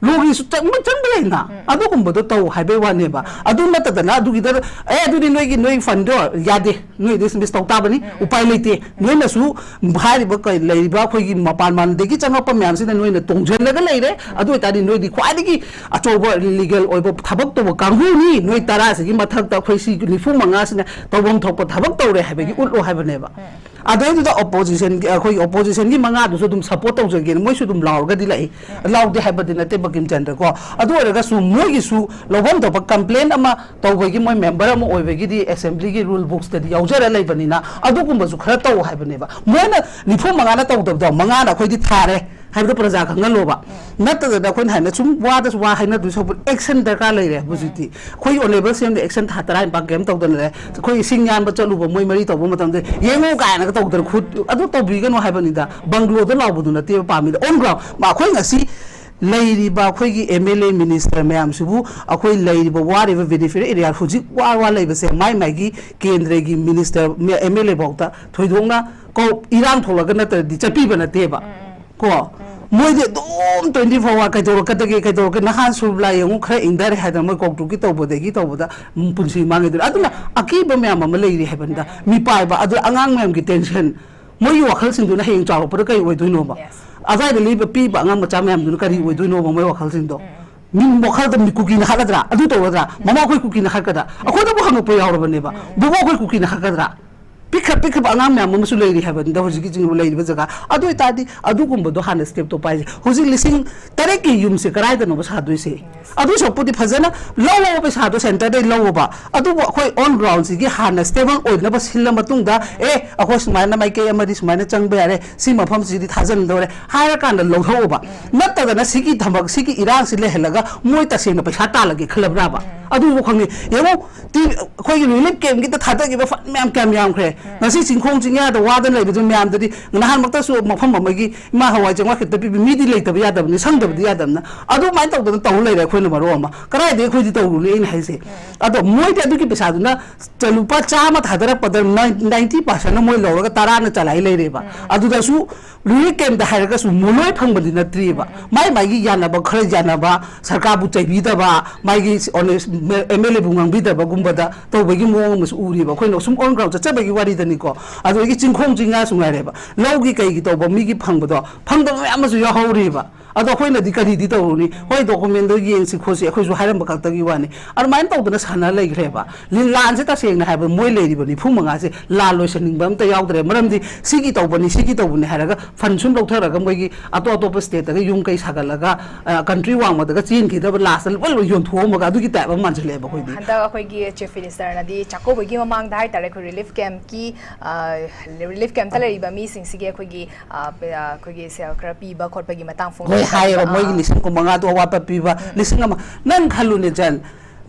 ꯂꯣꯒꯤꯁꯨ ꯆꯪꯕ, ꯆꯪꯕ ꯌꯥꯏꯅ꯫ ꯑꯗꯨꯒꯨꯝꯕꯗꯣ ꯇꯧ ꯍꯥꯏꯕꯩ ꯋꯥꯅꯦꯕ꯫ ꯑꯗꯨ ꯅꯠꯇꯗꯅ ꯑꯗꯨꯒꯤꯗ, "ꯑꯦ, ꯑꯗꯨꯗꯤ ꯅꯣꯏꯒꯤ, ꯅꯣꯏ ꯐꯟꯗꯣ ꯌꯥꯗꯦ꯫ ꯅꯣꯏ ꯗꯤꯁꯃꯤꯁ ꯇꯧ ꯇꯥꯕꯅꯤ꯫ ꯎꯄꯥꯏ ꯂꯩꯇꯦ꯫ ꯅꯣꯏꯅꯁꯨ ꯍꯥꯏꯔꯤꯕ ꯀꯩ ꯂꯩꯔꯤꯕ ꯑꯩꯈꯣꯏꯒꯤ ꯃꯄꯥꯟ ꯃꯥꯟꯗꯒꯤ ꯆꯪꯉꯛꯄ ꯃꯌꯥꯝꯁꯤꯅ ꯅꯣꯏꯅ ꯇꯣꯡꯁꯤꯜꯂꯒ ꯂꯩꯔꯦ꯫ ꯑꯗꯨ ꯑꯣꯏꯇꯥꯔꯗꯤ ꯅꯣꯏꯗꯤ ꯈ꯭ꯋꯥꯏꯗꯒꯤ ꯑꯆꯧꯕ ꯂꯤꯒꯦꯜ ꯑꯣꯏꯕ ꯊꯕꯛ ꯇꯧꯕ ꯀꯥꯡꯕꯨꯅꯤ꯫ ꯅꯣꯏ ꯇꯔꯥꯁꯤꯒꯤ ꯃꯊꯛꯇ ꯑꯩꯈꯣꯏ ꯁꯤ ꯅꯤꯐꯨ ꯃꯉꯥꯁꯤꯅ ꯇꯧꯐꯝ ꯊꯣꯛꯄ ꯊꯕꯛ ꯇꯧꯔꯦ ꯍꯥꯏꯕꯒꯤ ꯎꯠꯂꯣ" ꯍꯥꯏꯕꯅꯦꯕ꯫ ꯑꯗꯩꯗꯨꯗ ꯑꯣꯄꯣꯖꯤꯁꯟꯒꯤ, ꯑꯩꯈꯣꯏꯒꯤ ꯑꯣꯄꯣꯖꯤꯁꯟꯒꯤ ꯃꯉꯥꯗꯨꯁꯨ ꯑꯗꯨꯝ ꯁꯞꯄꯣꯔꯠ ꯇꯧꯖꯒꯦꯅ ꯃꯣꯏꯁꯨ ꯑꯗꯨꯝ ꯂꯥꯎꯔꯒꯗꯤ ꯂꯥꯛꯏ꯫ ꯂꯥꯎꯗꯦ ꯍꯥꯏꯕꯗꯤ ꯅꯠꯇꯦ ꯕꯪꯀꯤꯝ ꯆꯟꯗ꯭ꯔ ꯀꯣ꯫ ꯑꯗꯨ ꯑꯣꯏꯔꯒꯁꯨ ꯃꯣꯏꯒꯤꯁꯨ ꯂꯧꯐꯝ ꯊꯣꯛꯄ ꯀꯝꯄ꯭ꯂꯦꯟ ꯑꯃ ꯇꯧꯕꯒꯤ ꯃꯣꯏ ꯃꯦꯝꯕꯔ ꯑꯃ ꯑꯣꯏꯕꯒꯤꯗꯤ ꯑꯦꯁꯦꯝꯕ꯭ꯂꯤꯒꯤ ꯔꯨꯜ ꯕꯨꯛꯁꯇꯗꯤ ꯌꯥꯎꯖꯔ ꯂꯩꯕꯅꯤꯅ ꯑꯗꯨꯒꯨꯝꯕꯁꯨ ꯈꯔ ꯇꯧ ꯍꯥꯏꯕꯅꯦꯕ꯫ ꯃꯣꯏꯅ ꯅꯤꯐꯨ ꯃꯉꯥꯅ ꯇꯧꯗꯕꯗꯣ ꯃꯉꯥꯅ ꯑꯩꯈꯣꯏꯗꯤ ꯊꯥꯔꯦ ꯍꯥꯏꯕꯗꯣ ꯄ꯭ꯔꯖꯥ ꯈꯪꯍꯜꯂꯣꯕ꯫ ꯅꯠꯇꯗꯅ ꯑꯩꯈꯣꯏꯅ ꯍꯥꯏꯅ ꯁꯨꯝ ꯋꯥꯗꯁꯨ ꯋꯥ ꯍꯥꯏꯅꯗꯣꯏ ꯁꯔꯨꯛꯄꯨꯗꯤ ꯑꯦꯛꯁꯟ ꯗꯔꯀꯥꯔ ꯂꯩꯔꯦ ꯍꯧꯖꯤꯛꯇꯤ꯫ ꯑꯩꯈꯣꯏ ꯑꯣꯅꯦꯕꯜ ꯁꯤ ꯑꯦꯝꯗꯤ ꯑꯦꯛꯁꯟ ꯊꯥ ꯇꯔꯥꯅꯤꯄꯥꯟ ꯀꯩꯝ ꯇꯧꯗꯅ ꯂꯩꯔꯦ꯫ ꯑꯩꯈꯣꯏ ꯏꯁꯤꯡ ꯌꯥꯟꯕ ꯆꯠꯂꯨꯕ ꯃꯣꯏ ꯃꯔꯤ ꯇꯧꯕ ꯃꯇꯝꯗ ꯌꯦꯡꯉꯨ ꯀꯥꯏꯅꯒ ꯇꯧꯗꯅ ꯈꯨꯠ ꯑꯗꯨ ꯇꯧꯕꯤꯒꯅꯨ ꯍꯥꯏꯕꯅꯤꯗ꯫ ꯕꯪꯒ꯭ꯂꯣꯗ ꯂꯥꯎꯕꯗꯨ ꯅꯠꯇꯦꯕ ꯄꯥꯝꯃꯤꯗ꯫ On ground ꯑꯩꯈꯣꯏ ꯉꯁꯤ ꯂꯩꯔꯤꯕ ꯑꯩꯈꯣꯏꯒꯤ ꯑꯦꯝ ꯑꯦꯜ ꯑꯦ ꯃꯤꯅꯤꯁꯇꯔ ꯃꯌꯥꯝꯁꯤꯕꯨ ꯑꯩꯈꯣꯏ ꯂꯩꯔꯤꯕ ꯋꯥꯔꯤꯕ ꯕꯦꯅꯤꯐꯤꯠ ꯑꯦꯔꯤꯌꯥ ꯍꯧꯖꯤꯛ ꯋꯥ ꯋꯥ ꯂꯩꯕꯁꯦ ꯃꯥꯏ ꯃꯥꯏꯒꯤ ꯀꯦꯟꯗ꯭ꯔꯒꯤ ꯃꯤꯅꯤꯁꯇꯔ ꯑꯦꯝ ꯑꯦꯜ ꯑꯦ ꯐꯥꯎꯗ ꯊꯣꯏꯗꯣꯛꯅ ꯀꯧ-, ꯏꯔꯥꯡ ꯊꯣꯛꯂꯒ ꯅꯠꯇ꯭ꯔꯗꯤ ꯆꯠꯄꯤꯕ ꯅꯠꯇꯦꯕ꯫ ꯀꯣ ꯃꯣꯏꯗꯤ ꯑꯗꯨꯝ ꯇ꯭ꯋꯦꯟꯇꯤ ꯐꯣꯔ ꯑꯋꯥꯔ ꯀꯩꯗꯧꯔꯛꯀꯗꯒꯦ, ꯀꯩꯗꯧꯔꯛꯀꯦ, ꯅꯍꯥꯟ ꯁꯨꯔꯕꯂꯥ ꯌꯦꯡꯉꯨ, ꯈꯔ ꯏꯪꯊꯔꯦ ꯍꯥꯏꯗꯅ ꯃꯣꯏ ꯀꯧꯇ꯭ꯔꯨꯛꯀꯤ ꯇꯧꯕꯗꯒꯤ ꯇꯧꯕꯗ ꯎꯝ, ꯄꯨꯟꯁꯤ ꯃꯥꯡꯉꯤꯗꯨꯅ꯫ ꯑꯗꯨꯅ ꯑꯀꯤꯕ ꯃꯌꯥꯝ ꯑꯃ ꯂꯩꯔꯤ ꯍꯥꯏꯕꯅꯤꯗ꯫ ꯃꯤꯄꯥꯏꯕ ꯑꯗꯨ ꯑꯉꯥꯡ ꯃꯌꯥꯝꯒꯤ ꯇꯦꯟꯁꯟ, ꯃꯣꯏꯒꯤ ꯋꯥꯈꯜꯁꯤꯡꯗꯨꯅ ꯍꯌꯦꯡ ꯆꯥꯎꯔꯛꯄꯗ ꯀꯔꯤ ꯑꯣꯏꯗꯣꯏꯅꯣꯕ? ꯑꯗꯨꯋꯥꯏꯗ ꯂꯩꯕ ꯄꯤꯕ ꯑꯉꯥꯡ ꯃꯆꯥ ꯃꯌꯥꯝꯗꯨꯅ ꯀꯔꯤ ꯑꯣꯏꯗꯣꯏꯅꯣꯕ ꯃꯣꯏ ꯋꯥꯈꯜꯁꯤꯡꯗꯣ? ꯃꯤ ꯋꯥꯈꯜꯗ ꯃꯤ ꯀꯨꯀꯤꯅ ꯍꯥꯠꯂꯗ꯭ꯔꯥ? ꯑꯗꯨ ꯇꯧꯔꯗ꯭ꯔꯥ? ꯃꯃꯥ ꯑꯩꯈꯣꯏ ꯀꯨꯀꯤꯅ ꯍꯥꯠꯀꯗ꯭ꯔꯥ? ꯑꯩꯈꯣꯏꯗꯕꯨ ꯍꯪꯉꯛꯄ ꯌꯥꯎꯔꯕꯅꯦꯕ꯫ ꯕꯣꯕꯣ ꯑꯩꯈꯣꯏ ꯀꯨꯀꯤꯅ ꯍꯥꯠꯀꯗ꯭ꯔꯥ? ꯄꯤꯛꯈ꯭ꯔ ꯄꯤꯛꯈ꯭ꯔꯕ ꯑꯉꯥꯡ ꯃꯌꯥꯝ ꯑꯃꯁꯨ ꯂꯩꯔꯤ ꯍꯥꯏꯕꯅꯤꯗ ꯍꯧꯖꯤꯛꯀꯤ ꯆꯤꯡ ꯂꯩꯔꯤꯕ ꯖꯒꯥ꯫ ꯑꯗꯨ ꯑꯣꯏꯇꯥꯔꯗꯤ ꯑꯗꯨꯒꯨꯝꯕꯗꯣ ꯍꯥꯟꯅ ꯁ꯭ꯇꯦꯞꯇꯣ ꯄꯥꯏꯁꯦ꯫ ꯍꯧꯖꯤꯛ ꯂꯤꯁꯤꯡ ꯇꯔꯦꯠꯀꯤ ꯌꯨꯝꯁꯦ ꯀꯗꯥꯏꯗꯅꯣꯕ ꯁꯥꯗꯣꯏꯁꯦ? ꯑꯗꯨ ꯁꯔꯨꯛꯄꯨꯗꯤ ꯐꯖꯅ ꯂꯧꯑꯣ, ꯄꯩꯁꯥꯗꯣ ꯁꯦꯟꯇꯔꯗꯩ ꯂꯧꯑꯣꯕ꯫ ꯑꯗꯨꯕꯨ ꯑꯩꯈꯣꯏ on ground ꯁꯤꯒꯤ ꯍꯥꯟꯅ ꯁ꯭ꯇꯦꯕꯜ ꯑꯣꯏꯅꯕ ꯁꯤꯜꯂ ꯃꯇꯨꯡꯗ, ꯑꯦ, ꯑꯩꯈꯣꯏ ꯁꯨꯃꯥꯏꯅ ꯃꯥꯏꯀꯩ ꯑꯃꯗꯤ ꯁꯨꯃꯥꯏꯅ ꯆꯪꯕ ꯌꯥꯔꯦ, ꯁꯤ ꯃꯐꯝꯁꯤꯗꯤ ꯊꯥꯖꯤꯟꯗꯧꯔꯦ ꯍꯥꯏꯔꯀꯥꯟꯗ ꯂꯧꯊꯣꯛꯑꯣꯕ꯫ ꯅꯠꯇꯗꯅ ꯁꯤꯒꯤ ꯊꯕꯛ, ꯁꯤꯒꯤ ꯏꯔꯥꯡꯁꯤ ꯂꯩꯍꯜꯂꯒ ꯃꯣꯏ ꯇꯁꯦꯡꯅ ꯄꯩꯁꯥ ꯇꯥꯜꯂꯒꯦ ꯈꯜꯂꯕ꯭ꯔꯥꯕ? ꯑꯗꯨꯕꯨ ꯈꯪꯗꯦ꯫ ꯌꯦꯡꯉꯣ, ꯇꯤ-, ꯑꯩꯈꯣꯏꯒꯤ ꯔꯤꯂꯤꯐ ꯀꯦꯝꯞꯀꯤꯗ ꯊꯥꯗꯈꯤꯕ ꯐꯟ ꯃꯌꯥꯝ ꯀꯌꯥꯝ ꯌꯥꯝꯈ꯭ꯔꯦ꯫ ꯉꯁꯤ ꯆꯤꯡꯈꯣꯡ ꯆꯤꯡꯌꯥꯗ ꯋꯥꯗꯅ ꯂꯩꯕꯗꯨ ꯃꯌꯥꯝꯗꯗꯤ ꯅꯍꯥꯟꯃꯛꯇꯁꯨ ꯃꯐꯝ ꯑꯃꯒꯤ ꯏꯃꯥ ꯍꯋꯥꯏ ꯆꯦꯡꯋꯥꯏ ꯈꯛꯇ ꯄꯤꯕꯤ ꯃꯤꯗꯤ ꯂꯩꯇꯕ ꯌꯥꯗꯕꯅꯤ, ꯁꯪꯗꯕꯗꯤ ꯌꯥꯗꯕꯅ꯫ ꯑꯗꯨꯃꯥꯏꯅ ꯇꯧꯗꯅ ꯇꯧ ꯂꯩꯔꯦ ꯑꯩꯈꯣꯏꯅ ꯃꯔꯣꯟ ꯑꯃ꯫ ꯀꯗꯥꯏꯗꯒꯤ ꯑꯩꯈꯣꯏꯗꯤ ꯇꯧꯔꯨꯅꯤ ꯑꯩꯅ ꯍꯥꯏꯁꯦ꯫ ꯑꯗꯣ ꯃꯣꯏꯗꯤ ꯑꯗꯨꯒꯤ ꯄꯩꯁꯥꯗꯨꯅ ꯆ-, ꯂꯨꯄꯥ ꯆꯥꯝꯃ ꯊꯥꯗꯔꯛꯄꯗ ꯅꯥꯏꯟ-, ꯅꯥꯏꯟꯇꯤ ꯄꯥꯔꯁꯦꯟꯅ ꯃꯣꯏ ꯂꯧꯔꯒ ꯇꯔꯥꯅ ꯆꯂꯥꯏ ꯂꯩꯔꯦꯕ꯫ ꯑꯗꯨꯗꯁꯨ ꯔꯤꯂꯤꯐ ꯀꯦꯝꯞꯇ ꯍꯥꯏꯔꯒꯁꯨ ꯃꯣ-, ꯂꯣꯏ ꯐꯪꯕꯗꯤ ꯅꯠꯇ꯭ꯔꯤꯕ꯫ ꯃꯥꯏ ꯃꯥꯏꯒꯤ ꯌꯥꯅꯕ ꯈꯔ ꯌꯥꯅꯕ, ꯁꯔꯀꯥꯔꯕꯨ ꯆꯩꯕꯤꯗꯕ, ꯃꯥꯒꯤ ꯑꯦꯝ ꯑꯦꯜ ꯑꯦꯕꯨ ꯉꯥꯡꯕꯤꯗꯕꯒꯨꯝꯕꯗ ꯇꯧꯕꯒꯤ ꯃꯑꯣꯡ ꯑꯃꯁꯨ ꯎꯔꯤꯕ꯫ ꯑꯩꯈꯣꯏꯅ ꯁꯨꯝ on ground ꯆꯠꯆꯕꯒꯤ ꯋꯥꯔꯤꯗꯅꯤꯀꯣ꯫ ꯑꯗꯨꯗꯒꯤ ꯆꯤꯡꯈꯣꯡ ꯆꯤꯡꯌꯥꯁꯨ ꯉꯥꯏꯔꯦꯕ꯫ ꯂꯧꯒꯤ ꯀꯩꯒꯤ ꯇꯧꯕ ꯃꯤꯒꯤ ꯐꯪꯕꯗꯣ ꯐꯪꯗꯕ ꯃꯌꯥꯝ ꯑꯃꯁꯨ ꯌꯥꯎꯍꯧꯔꯤꯕ꯫ ꯑꯗꯣ ꯑꯩꯈꯣꯏꯅꯗꯤ ꯀꯔꯤꯗꯤ ꯇꯧꯔꯨꯅꯤ? ꯍꯣꯏ, ꯗꯣꯀꯨꯃꯦꯟꯗꯣ ꯌꯦꯡꯁꯤ ꯈꯣꯠꯁꯤ ꯑꯩꯈꯣꯏꯁꯨ ꯍꯥꯏꯔꯝꯕ ꯈꯛꯇꯒꯤ ꯋꯥꯅꯤ꯫ ꯑꯗꯨꯃꯥꯏꯅ ꯇꯧꯗꯅ ꯁꯥꯟꯅ ꯂꯩꯈ꯭ꯔꯦꯕ꯫ ꯂꯤ-, ꯂꯥꯟꯁꯦ ꯇꯁꯦꯡꯅ ꯍꯥꯏꯕ ꯃꯣꯏ ꯂꯩꯔꯤꯕ ꯅꯤꯐꯨ ꯃꯉꯥꯁꯦ ꯂꯥꯟ ꯂꯣꯏꯁꯟꯅꯤꯡꯕ ꯑꯝꯇ ꯌꯥꯎꯗ꯭ꯔꯦ꯫ ꯃꯔꯝꯗꯤ ꯁꯤꯒꯤ ꯇꯧꯕꯅꯤ, ꯁꯤꯒꯤ ꯇꯧꯕꯅꯤ ꯍꯥꯏꯔꯒ ꯐꯟ ꯁꯨꯝ ꯂꯧꯊꯔꯒ ꯃꯣꯏꯒꯤ ꯑꯇꯣꯞ ꯑꯇꯣꯞꯄ ꯁ꯭ꯇꯦꯠꯇꯒ ꯌꯨꯝ ꯀꯩ ꯁꯥꯒꯠꯂꯒ, ꯑ, ꯀꯟꯇ꯭ꯔꯤ ꯋꯥꯡꯃꯗꯒ ꯆꯦꯟꯈꯤꯗꯕ, ꯂꯥꯁꯇ ꯂꯣꯏ ꯂꯣꯏ ꯌꯣꯟꯊꯣꯛꯑꯝꯃꯒ ꯑꯗꯨꯒꯤ ꯇꯥꯏꯞ ꯑꯃ ꯃꯥꯟꯁꯤꯜꯂꯛꯑꯦꯕ ꯑꯩꯈꯣꯏꯗꯤ꯫ ꯍꯟꯗꯛ ꯑꯩꯈꯣꯏꯒꯤ ꯆꯤꯐ ꯃꯤꯅꯤꯁꯇꯔꯅꯗꯤ ꯆꯥꯛꯀꯧꯕꯒꯤ ꯃꯃꯥꯡꯗ ꯍꯥꯏꯇꯥꯔꯦ, ꯑꯩꯈꯣꯏ ꯔꯤꯂꯤꯐ ꯀꯦꯝꯞꯀꯤ, ꯑ, ꯔꯤꯂꯤꯐ ꯀꯦꯝꯞꯇ ꯂꯩꯔꯤꯕ ꯃꯤꯁꯤꯡꯁꯤꯒꯤ ꯑꯩꯈꯣꯏꯒꯤ, ꯑ, ꯄ-, ꯑ, ꯑꯩꯈꯣꯏꯒꯤ ꯁꯦꯜ ꯈꯔ ꯄꯤꯕ ꯈꯣꯠꯄꯒꯤ ꯃꯇꯥꯡ ꯍꯣꯏ, ꯐꯣꯡꯗꯣꯛꯄ ꯍꯥꯏꯌꯦꯕ, ꯃꯇꯝꯗ, ꯃꯣꯏꯒꯤ ꯑꯥ, ꯂꯤꯁꯤꯡ ꯀꯨꯟꯃꯉꯥꯗꯣ ꯑꯋꯥꯠꯄ ꯄꯤꯕ, ꯎꯝ, ꯎꯝ, ꯂꯤꯁꯤꯡ ꯑꯃ꯫ ꯅꯪ ꯈꯜꯂꯨꯅꯦ, ꯖꯟ,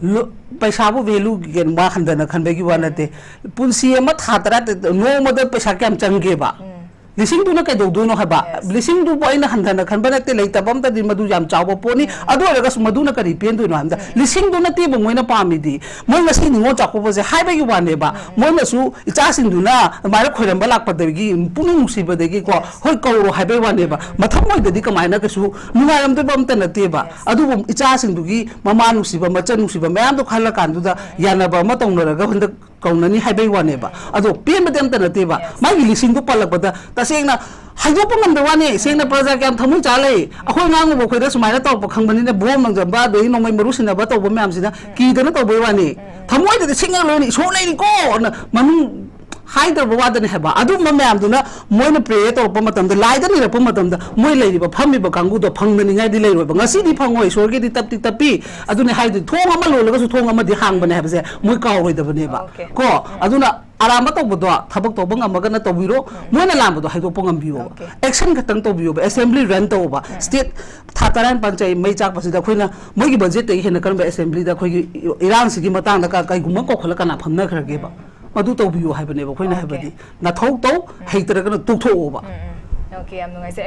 ꯂꯨ-, ꯄꯩꯁꯥꯕꯨ ꯚꯦꯂꯨꯒꯤ ꯀꯩꯅꯣ ꯋꯥ ꯍꯟꯊꯅ ꯈꯟꯕꯒꯤ ꯋꯥ ꯎꯝ, ꯅꯠꯇꯦ꯫ ꯄꯨꯟꯁꯤ ꯑꯃ ꯊꯥ ꯇꯔꯥ, ꯅꯣꯡꯃꯗ ꯄꯩꯁꯥ ꯀꯌꯥꯝ ꯆꯪꯒꯦꯕ? ꯎꯝ꯫ ꯂꯤꯁꯤꯡꯗꯨꯅ ꯀꯩꯗꯧꯗꯣꯏꯅꯣ ꯍꯥꯏꯕ? Yes. ꯂꯤꯁꯤꯡꯗꯨꯕꯨ ꯑꯩꯅ ꯍꯟꯊꯅ ꯈꯟꯕ ꯅꯠꯇꯦ, ꯂꯩꯇꯕ ꯑꯝꯇꯗꯤ ꯃꯗꯨ ꯌꯥꯝ ꯆꯥꯎꯕ ꯄꯣꯠꯅꯤ꯫ ꯎꯝ꯫ ꯑꯗꯨ ꯑꯣꯏꯔꯒꯁꯨ ꯃꯗꯨꯅ ꯀꯔꯤ ꯄꯦꯟꯗꯣꯏꯅꯣ ꯍꯥꯏꯕꯗ, ꯎꯝ, ꯎꯝ, ꯂꯤꯁꯤꯡꯗꯨ ꯅꯠꯇꯦꯕ ꯃꯣꯏꯅ ꯄꯥꯝꯃꯤꯗꯤ꯫ ꯃꯣꯏ ꯉꯁꯤ ꯅꯤꯉꯣꯜ ꯆꯥꯛꯀꯧꯕꯁꯦ ꯍꯥꯏꯕꯒꯤ ꯋꯥꯅꯦꯕ꯫ ꯎꯝ, ꯎꯝ꯫ ꯃꯣꯏꯅꯁꯨ ꯏꯆꯥꯁꯤꯡꯗꯨꯅ ꯑꯗꯨꯃꯥꯏꯅ ꯈꯣꯏꯔꯝꯕ ꯂꯥꯛꯄꯗꯒꯤ ꯄꯨꯛꯅꯤꯡ ꯅꯨꯡꯁꯤꯕꯗꯒꯤꯀꯣ, Yes. ꯍꯣꯏ, ꯀꯧꯔꯣ ꯍꯥꯏꯕꯒꯤ ꯋꯥꯅꯦꯕ꯫ ꯎꯝ, ꯎꯝ꯫ ꯃꯊꯃꯣꯏꯗꯗꯤ ꯀꯃꯥꯏꯅ ꯀꯩꯁꯨ ꯅꯨꯡꯉꯥꯏꯔꯝꯗꯣꯏꯕ ꯑꯝꯇ ꯅꯠꯇꯦꯕ꯫ Yes. ꯑꯗꯨꯕꯨ ꯏꯆꯥꯁꯤꯡꯗꯨꯒꯤ ꯃꯃꯥ ꯅꯨꯡꯁꯤꯕ, ꯃꯆꯟ ꯅꯨꯡꯁꯤꯕ ꯃꯌꯥꯝꯗꯣ ꯈꯜꯂꯀꯥꯟꯗꯨꯗ ꯎꯝ, ꯎꯝ꯫ ꯌꯥꯅꯕ ꯑꯃ ꯇꯧꯅꯔꯒ ꯍꯟꯗꯛ ꯀꯧꯅꯅꯤ ꯍꯥꯏꯕꯩ ꯋꯥꯅꯦꯕ꯫ ꯎꯝ, ꯎꯝ꯫ ꯑꯗꯣ ꯄꯦꯟꯕꯗꯤ ꯑꯝꯇ ꯅꯠꯇꯦꯕ꯫ Yes. ꯃꯥꯒꯤ ꯂꯤꯁꯤꯡꯗꯣ ꯄꯜꯂꯛꯄꯗ ꯇꯁꯦꯡꯅ ꯍꯥꯏꯗꯣꯛꯄ ꯉꯝꯗꯕ ꯋꯥꯅꯤ꯫ ꯁꯦꯡꯅ ꯎꯝ꯫ ꯄ꯭ꯔꯖꯥ ꯀꯌꯥꯝ ꯊꯃꯣꯏ ꯆꯥ ꯂꯩ? ꯎꯝ꯫ ꯑꯩꯈꯣꯏ ꯉꯥꯡꯉꯨꯕ ꯑꯩꯈꯣꯏꯗ ꯁꯨꯃꯥꯏꯅ ꯇꯧꯔꯛꯄ ꯈꯪꯕꯅꯤꯅ ꯕꯣꯝ ꯂꯪꯖꯟꯕ, ꯑꯗꯩ ꯅꯣꯡꯃꯩ ꯃꯔꯨ ꯁꯤꯟꯅꯕ ꯇꯧꯕ ꯃꯌꯥꯝꯁꯤꯅ ꯎꯝ꯫ ꯀꯤꯗꯅ ꯇꯧꯕꯩ ꯋꯥꯅꯤ꯫ ꯎꯝ, ꯎꯝ꯫ ꯊꯃꯣꯏꯗꯗꯤ ꯁꯤꯡꯉ ꯂꯣꯏꯅ ꯏꯁꯣꯔ ꯂꯩꯔꯤꯀꯣꯅ ꯃꯅꯨꯡ ꯍꯥꯏꯗ꯭ꯔꯕ ꯋꯥꯗꯅꯤ ꯍꯥꯏꯕ꯫ ꯑꯗꯨꯝꯕ ꯃꯌꯥꯝꯗꯨꯅ ꯃꯣꯏꯅ ꯄ꯭ꯔꯦꯌꯔ ꯇꯧꯔꯛꯄ ꯃꯇꯝꯗ, ꯂꯥꯏꯗ ꯅꯤꯔꯛꯄ ꯃꯇꯝꯗ, ꯃꯣꯏ ꯂꯩꯔꯤꯕ ꯐꯝꯃꯤꯕ ꯀꯥꯡꯕꯨꯗꯣ ꯐꯪꯗꯅꯤꯡꯉꯥꯏꯗꯤ ꯂꯩꯔꯣꯏꯕ꯫ ꯉꯁꯤꯗꯤ ꯐꯪꯉꯣꯏ, ꯏꯁꯣꯔꯒꯤꯗꯤ ꯇꯞꯇꯤ ꯇꯞꯄꯤ꯫ ꯑꯗꯨꯅꯤ ꯍꯥꯏꯗꯨ, ꯊꯣꯡ ꯑꯃ ꯂꯣꯜꯂꯒꯁꯨ ꯊꯣꯡ ꯑꯃꯗꯤ ꯍꯥꯡꯕꯅꯦ ꯍꯥꯏꯕꯁꯦ ꯃꯣꯏ ꯀꯥꯎꯔꯣꯏꯗꯕꯅꯦꯕ꯫ Okay. ꯀꯣ? ꯎꯝ꯫ ꯑꯗꯨꯅ ꯑꯔꯥꯟꯕ ꯇꯧꯕꯗꯣ, ꯊꯕꯛ ꯇꯧꯕ ꯉꯝꯃꯒꯅ ꯇꯧꯕꯤꯔꯣ, ꯎꯝ꯫ ꯃꯣꯏꯅ ꯂꯥꯟꯕꯗꯣ ꯍꯥꯏꯗꯣꯛꯄ ꯉꯝꯕꯤꯌꯣꯕ꯫ Okay. ꯑꯦꯛꯁꯟ ꯈꯛꯇꯪ ꯇꯧꯕꯤꯌꯣꯕ, ꯑꯦꯁꯦꯝꯕ꯭ꯂꯤ ꯔꯟ ꯇꯧꯕ꯫ ꯎꯝ꯫ ꯁ꯭ꯇꯦꯠ ꯊꯥ ꯇꯔꯥꯅꯤꯄꯥꯟ ꯆꯍꯤ ꯃꯩ ꯆꯥꯛꯄꯁꯤꯗ ꯑꯩꯈꯣꯏꯅ ꯃꯣꯏꯒꯤ ꯕꯖꯦꯠꯇꯒꯤ ꯍꯦꯟꯅ ꯀꯔꯝꯕ ꯑꯦꯁꯦꯝꯕ꯭ꯂꯤꯗ ꯑꯩꯈꯣꯏꯒꯤ ꯏꯔꯥꯡꯁꯤꯒꯤ ꯃꯇꯥꯡꯗ ꯀ-, ꯀꯩꯒꯨꯝꯕ ꯀꯧꯈꯠꯂ ꯀꯅꯥ ꯐꯝꯅꯈ꯭ꯔꯒꯦꯕ? ꯎꯝ꯫ ꯃꯗꯨ ꯇꯧꯕꯤꯌꯨ ꯍꯥꯏꯕꯅꯦꯕ ꯑꯩꯈꯣꯏꯅ Okay. ꯍꯥꯏꯕꯗꯤ꯫ ꯅꯊꯧ ꯇꯧ, ꯎꯝ꯫ ꯍꯩꯇ꯭ꯔꯒꯅ ꯇꯣꯛꯊꯣꯛꯑꯣꯕ꯫ ꯎꯝ, ꯎꯝ꯫ Okay, ꯌꯥꯝ ꯅꯨꯡꯉꯥꯏꯖꯩ꯫